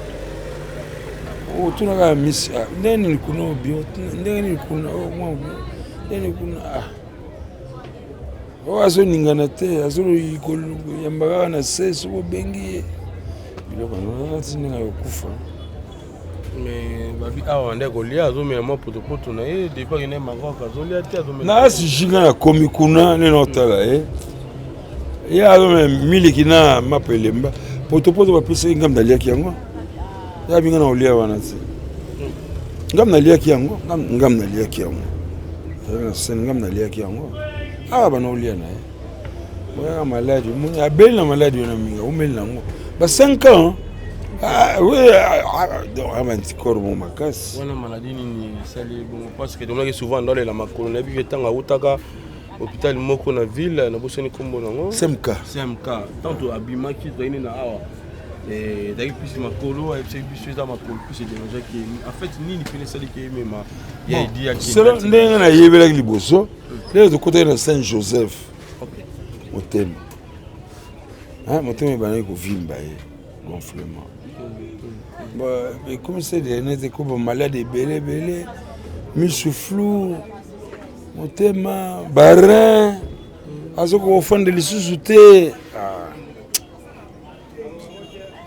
otunaka misi ah, ndenge nini kuna obio, ndenge nini kuna oh, mwa ndenge nini kuna ah. Oyo azoningana te, azoyamba kaka na se soki obengi ye biloko yango ti ndenge akokufa. Mais babi awa nde kolia, azomela mwa potopoto na ye depuis akende Maroc, azolia te, azomela. Na asijinga nakomi kuna nde naotala ye, ye azomela miliki na mapa elemba. Potopoto bapesaki ngambi, naliaki yango. Ya binga na kolia wana te, ngambi naliaki yango, ngambi naliaki yango na scène, ngambi naliaki yango awa bana kolia na ye. Oyaka maladi omoni abeli na maladi wana mingi aumeli nango ba 5 ans. Ah, oui, ah, donc aba anticorps mo makasi. Wana maladi nini esali bongo? Parce que tomonaki souvent ndolela makolo. Nayebi ke ntango awutaka hôpital moko na ville, nabosani nkombo nango. CMK. CMK, tanto abimaki toyini na awa, ezalaki plus makolo. Ayebisaki biso eza makolo plus edérangeaki. En fait nini pene esaliki emema ya edi ya? Selo ndenge nayebelaki liboso, ndenge tokotaki na Saint Joseph, motema, motema ebandaki kovimba ye, gonflement ekomisa nete ko malade ebele ebele, misu flou, motema, bareins, azokoka kofanda lisusu te.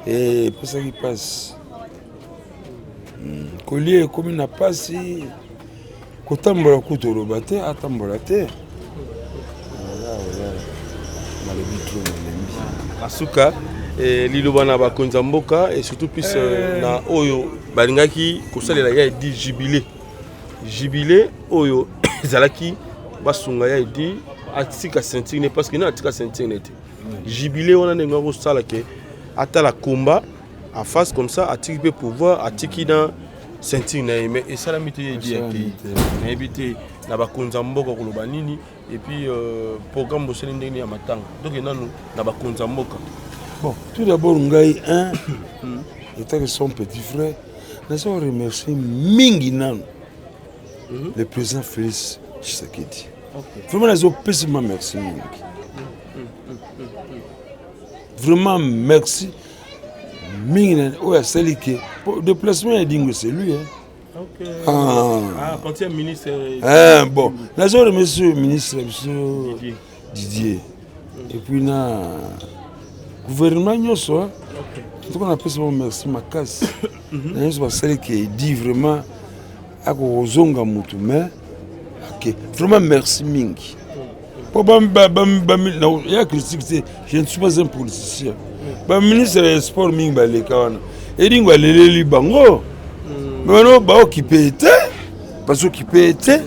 Epesaki mpasi kolia, ekomi na mpasi kotambola, kutu oloba te atambola te. Nalobi trop, nalembi. Asuka liloba na bakonzi ya mboka et surtout plus na oyo balingaki kosalela ya Edi jubilé, jubilé oyo ezalaki basunga ya Edi atika ceinture ne, parce que na atika ceinture ne te, jubilé wana ndenge akosala ke atala komba. En face comme ça atiki mpe pouvoir atiki na ceinture na ye mais esalami te ye edi akei nayebi te na bakonzi ya mboka koloba nini et puis euh, programme bosali ndenge nini ya matanga toke nanu na bakonzi ya mboka bon tout d'abord ngai un hmm. etake son petit frère naza koremercier mingi nanu hmm. le président félix tshisekedi okay. vraiment nazopesa ma merci mingi hmm, vraiment merci mingi na oyo asali ke déplacement ya dingo c'est lui hein. Okay. Ah. Ah, quand il y a ministre ah, bon nazo remercier ministre biso Didier, Didier. Mm. et puis na gouvernement nyonso okay. en tout cas napesi bango merci makasi mhm. na nyonso basali ke edi vraiment akokozonga motu mais ok vraiment merci mingi po ya critique te je ne suis pas un politicien baministre ya sport mingi baleka wana elingo aleleli bango hmm. bano baokipe ye te bazokipe ye te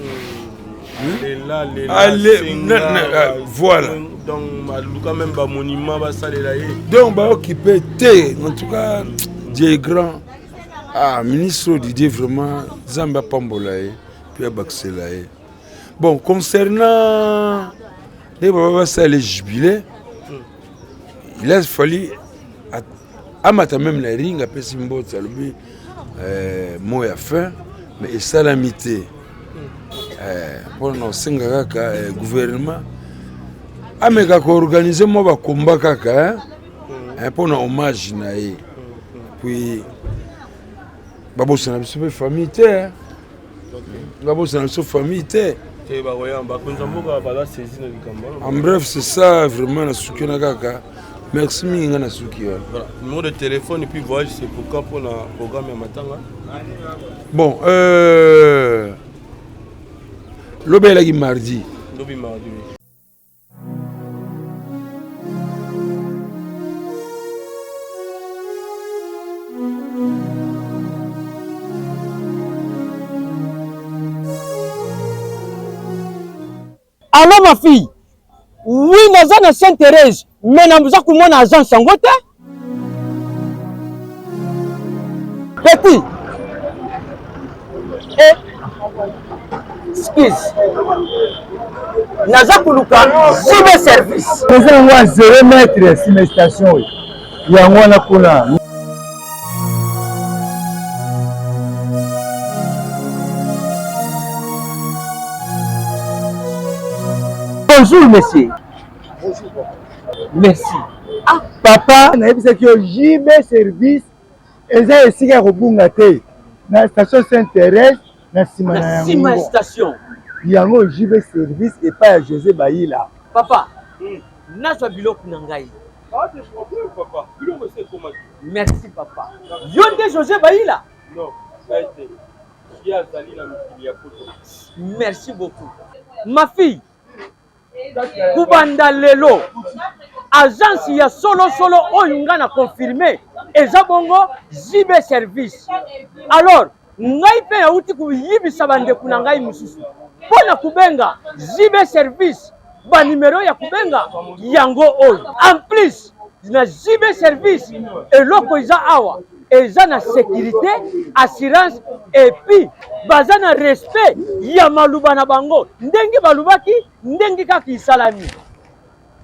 voilà donc même bamonument basalela ye donc baokipe te en tout cas dieu est grand ah ministre didier vraiment nzambe apambola ye mpe abakisela ye Bon, concernant les baba basala jubilé, il a fallu amata même na ring apesi mbote alobi euh, mot ya fin mais esalami te euh, mpona na kosenga kaka euh, gouvernement ameka koorganize mwa bakomba kaka mpona hommage na ye puis babosana biso mpe famille te babosana biso famille te en bref c'est ça vraiment nasuki na kaka merci mingi nga nasuki wana voilà. numéro de téléphone et puis voyage c'est pourquoi mpona programme ya matanga bon euh, lobi elaki mardi lobi mardi oui. Allo ma fille oui naza na Sainte Therèse mais naza komona agence yango te petit eh, excuse naza koluka zibe service eza yango ya 0 mètre ya nsima station oyo yango wana kuna Bonjour monsieur. Bonjour. Merci. Ah papa, nayebisaki yo JB service eza esika ya kobunga te na station Sainte Thérèse na nsima na yango station yango JB service epai ya José Bayila. Papa, hmm. nazwa biloko na ngai. Pas de problème papa. Biloko esi ekomaki. Merci papa. Yo nde José Bayila? Non, ngai te. Ye azali na mikili ya poto. Merci beaucoup. Ma fille, kubanda lelo agence ya solosolo oyo nga na confirme eza bongo JB service alors ngai mpe nauti koyibisa bandeko na ngai mosusu mpo na kobenga JB service banimero ya kobenga yango oyo en plus na JB service eloko eza awa eza na sécurité assurance et puis baza na respect ya maluba na bango ndenge balubaki ndenge kaka isalami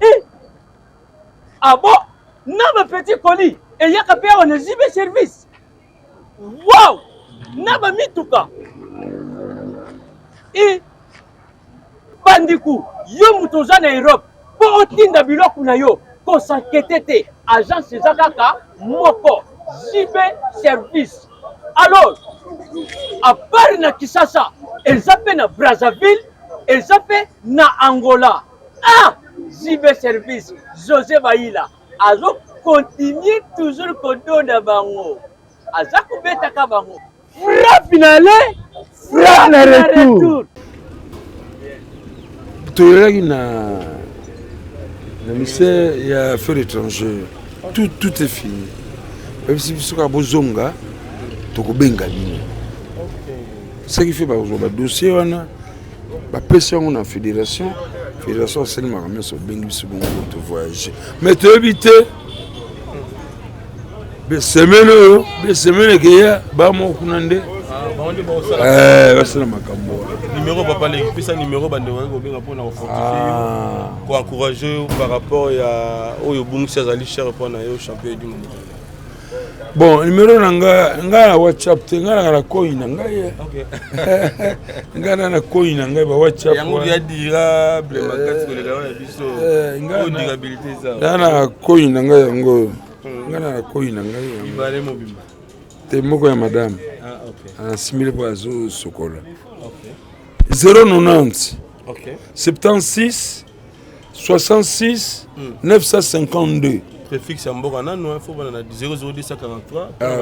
e abo ah na ba petit colis eyaka mpe awa na JB service wow na bamituka e Bandiku, yo moto oza na Europe mpo otinda biloko na yo kosankete te, agence eza kaka moko JB Service. Alors à part na Kisasa eza mpe na Brazzaville, eza mpe na Angola. Ah, JB Service, Jose Bayila azo continuer toujours kodonda bango, aza kobetaka bango. Frappe na aller, frappe na retour. Toyelaki na na ministère ya affaires étrangères tout, tout est fini bayebisi biso kaka bozonga tokobenga bino ce qui fait bakozwa badossier wana bapesi yango na fédération fédération asali makambo nyonso obengi biso bongo tovoyage mais toyebi te. Be semaine oyo, be semaine ekeya ba moko kuna nde. Ah, bango nde baosala. Eh, basala makambo wana. Numéro papa leki, pesa numéro bande oyo kobenga mpona kofortifie yo, ah. koencourage yo par rapport ya oyo obungisi azali cher mpo na yo champion Edingo Mokili. Bon, numéro na nga nga na WhatsApp te, nga na na koi na ngai. Nga na na koi na ngai ba WhatsApp. Yango ya durable makasi koleka oyo ya biso. Eh, nga Oyo durabilité eza. Nga na koi na ngai yango. Nga na koi na ngai yango. Mibale mobimba. Te moko ya madame. Ah, okay. Asimili po azo sokola. Okay. 090 okay. 76 66 952 préfixe ya mboka nanu faut bana na 00243. Ah,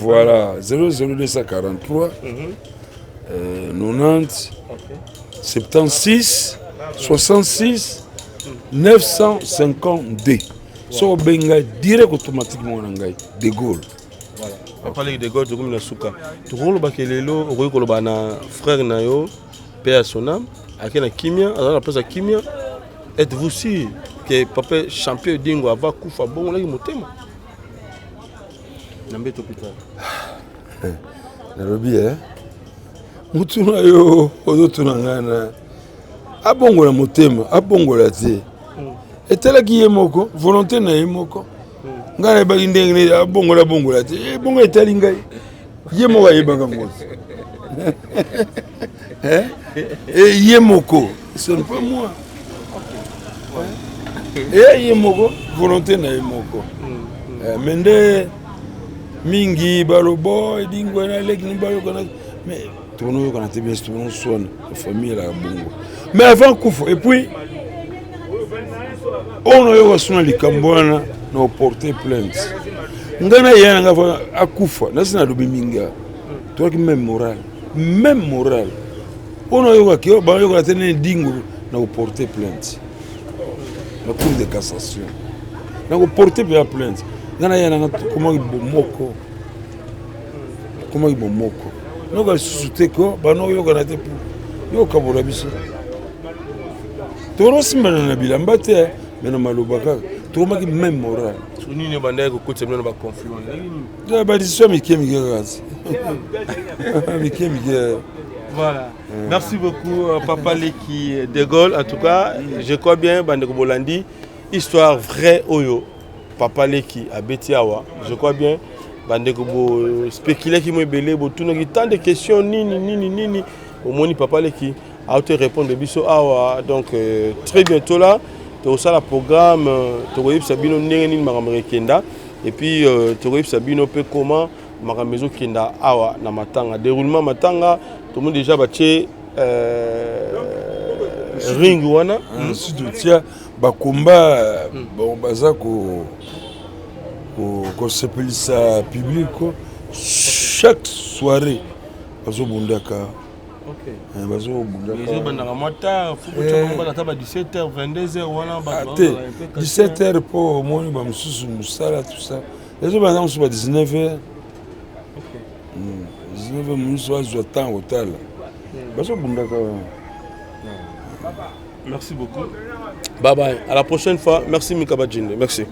voilà 00243 90 76 66 952. Soki obengi ngai direct, automatiquement na ngai de Gaulle. Voilà. Papa Leki de Gaulle, tokomi na suka. Tokolobaka lelo, okoki koloba na frère na yo mpe ya sonam ake na kimia, aza na place ya kimia. Êtes-vous sûr que papa champion Edingo ava kufa abongolaki motema na mbeto hôpital? Nalobi e mutu na yo ozotuna ngai na abongola motema, abongola te, etalaki ye moko, volonté na ye moko. Ngai nayebaki ndenge nini abongola, abongola te, ebongo etali ngai, ye moko ayebaka ngo ye moko, ce n'est pas moi. Eya ye moko, volonté na ye moko. Mais nde mingi balobo Edingwe na leki ni bayokana, mais tokonoyokana te, bien tokonoswana, famille elaka bongo. Mais avant kufa, et puis oyo nayoka suna likambo wana na oporte plainte, ngai na yeya na ngai akufa, nasi nalobi mingi, toyaki même moral, même moral. Oyo nayokaki bayokaka te nene Dingo, na koporte plainte na cour de cassation, na koporte mpenza plainte. Ngai na yeya na ngai tokomaki bomoko, tokomaki bomoko, noka lisusu te ko banoyokana te po yokabola biso. Tokono na bilamba te, mais na maloba kaka tokomaki même moral. Nini bandaki kokotisa bino na baconflit wana? Badiscussion mike mike kaka, mike mike. Voilà. Merci beaucoup, Papa Leki de Gaulle. En tout cas, je crois bien, bandeko bolandi, histoire vraie oyo, Papa Leki abeti awa. Je crois bien, bandeko bo spéculer ki mo ebele, bo tunaki tant de questions, nini, nini, nini. Omoni Papa Leki a te répondre biso awa. Donc, très bientôt là, tokosala programme, tokoyebisa bino ndenge nini makambo ekenda. Et puis, tokoyebisa bino pe comment makambo ezokenda awa na matanga, déroulement matanga. Tomoni déjà batie ring wana. Ensuite totia bakomba, bon, baza kosepelisa public chaque soirée, bazobundaka. Bazobundaka. Ezobandaka mwa tard, faut kotia ata ba 17 h, 22 h wana. Te, 17 h mpo omoni bamosusu mosala, tout ça. Ezobanda mosusu ba 19 h, 19 h, mosusu azwa temps kotala bazobundaka. Merci beaucoup. Bye bye. À la prochaine fois. Merci Mika Badjinde. Merci.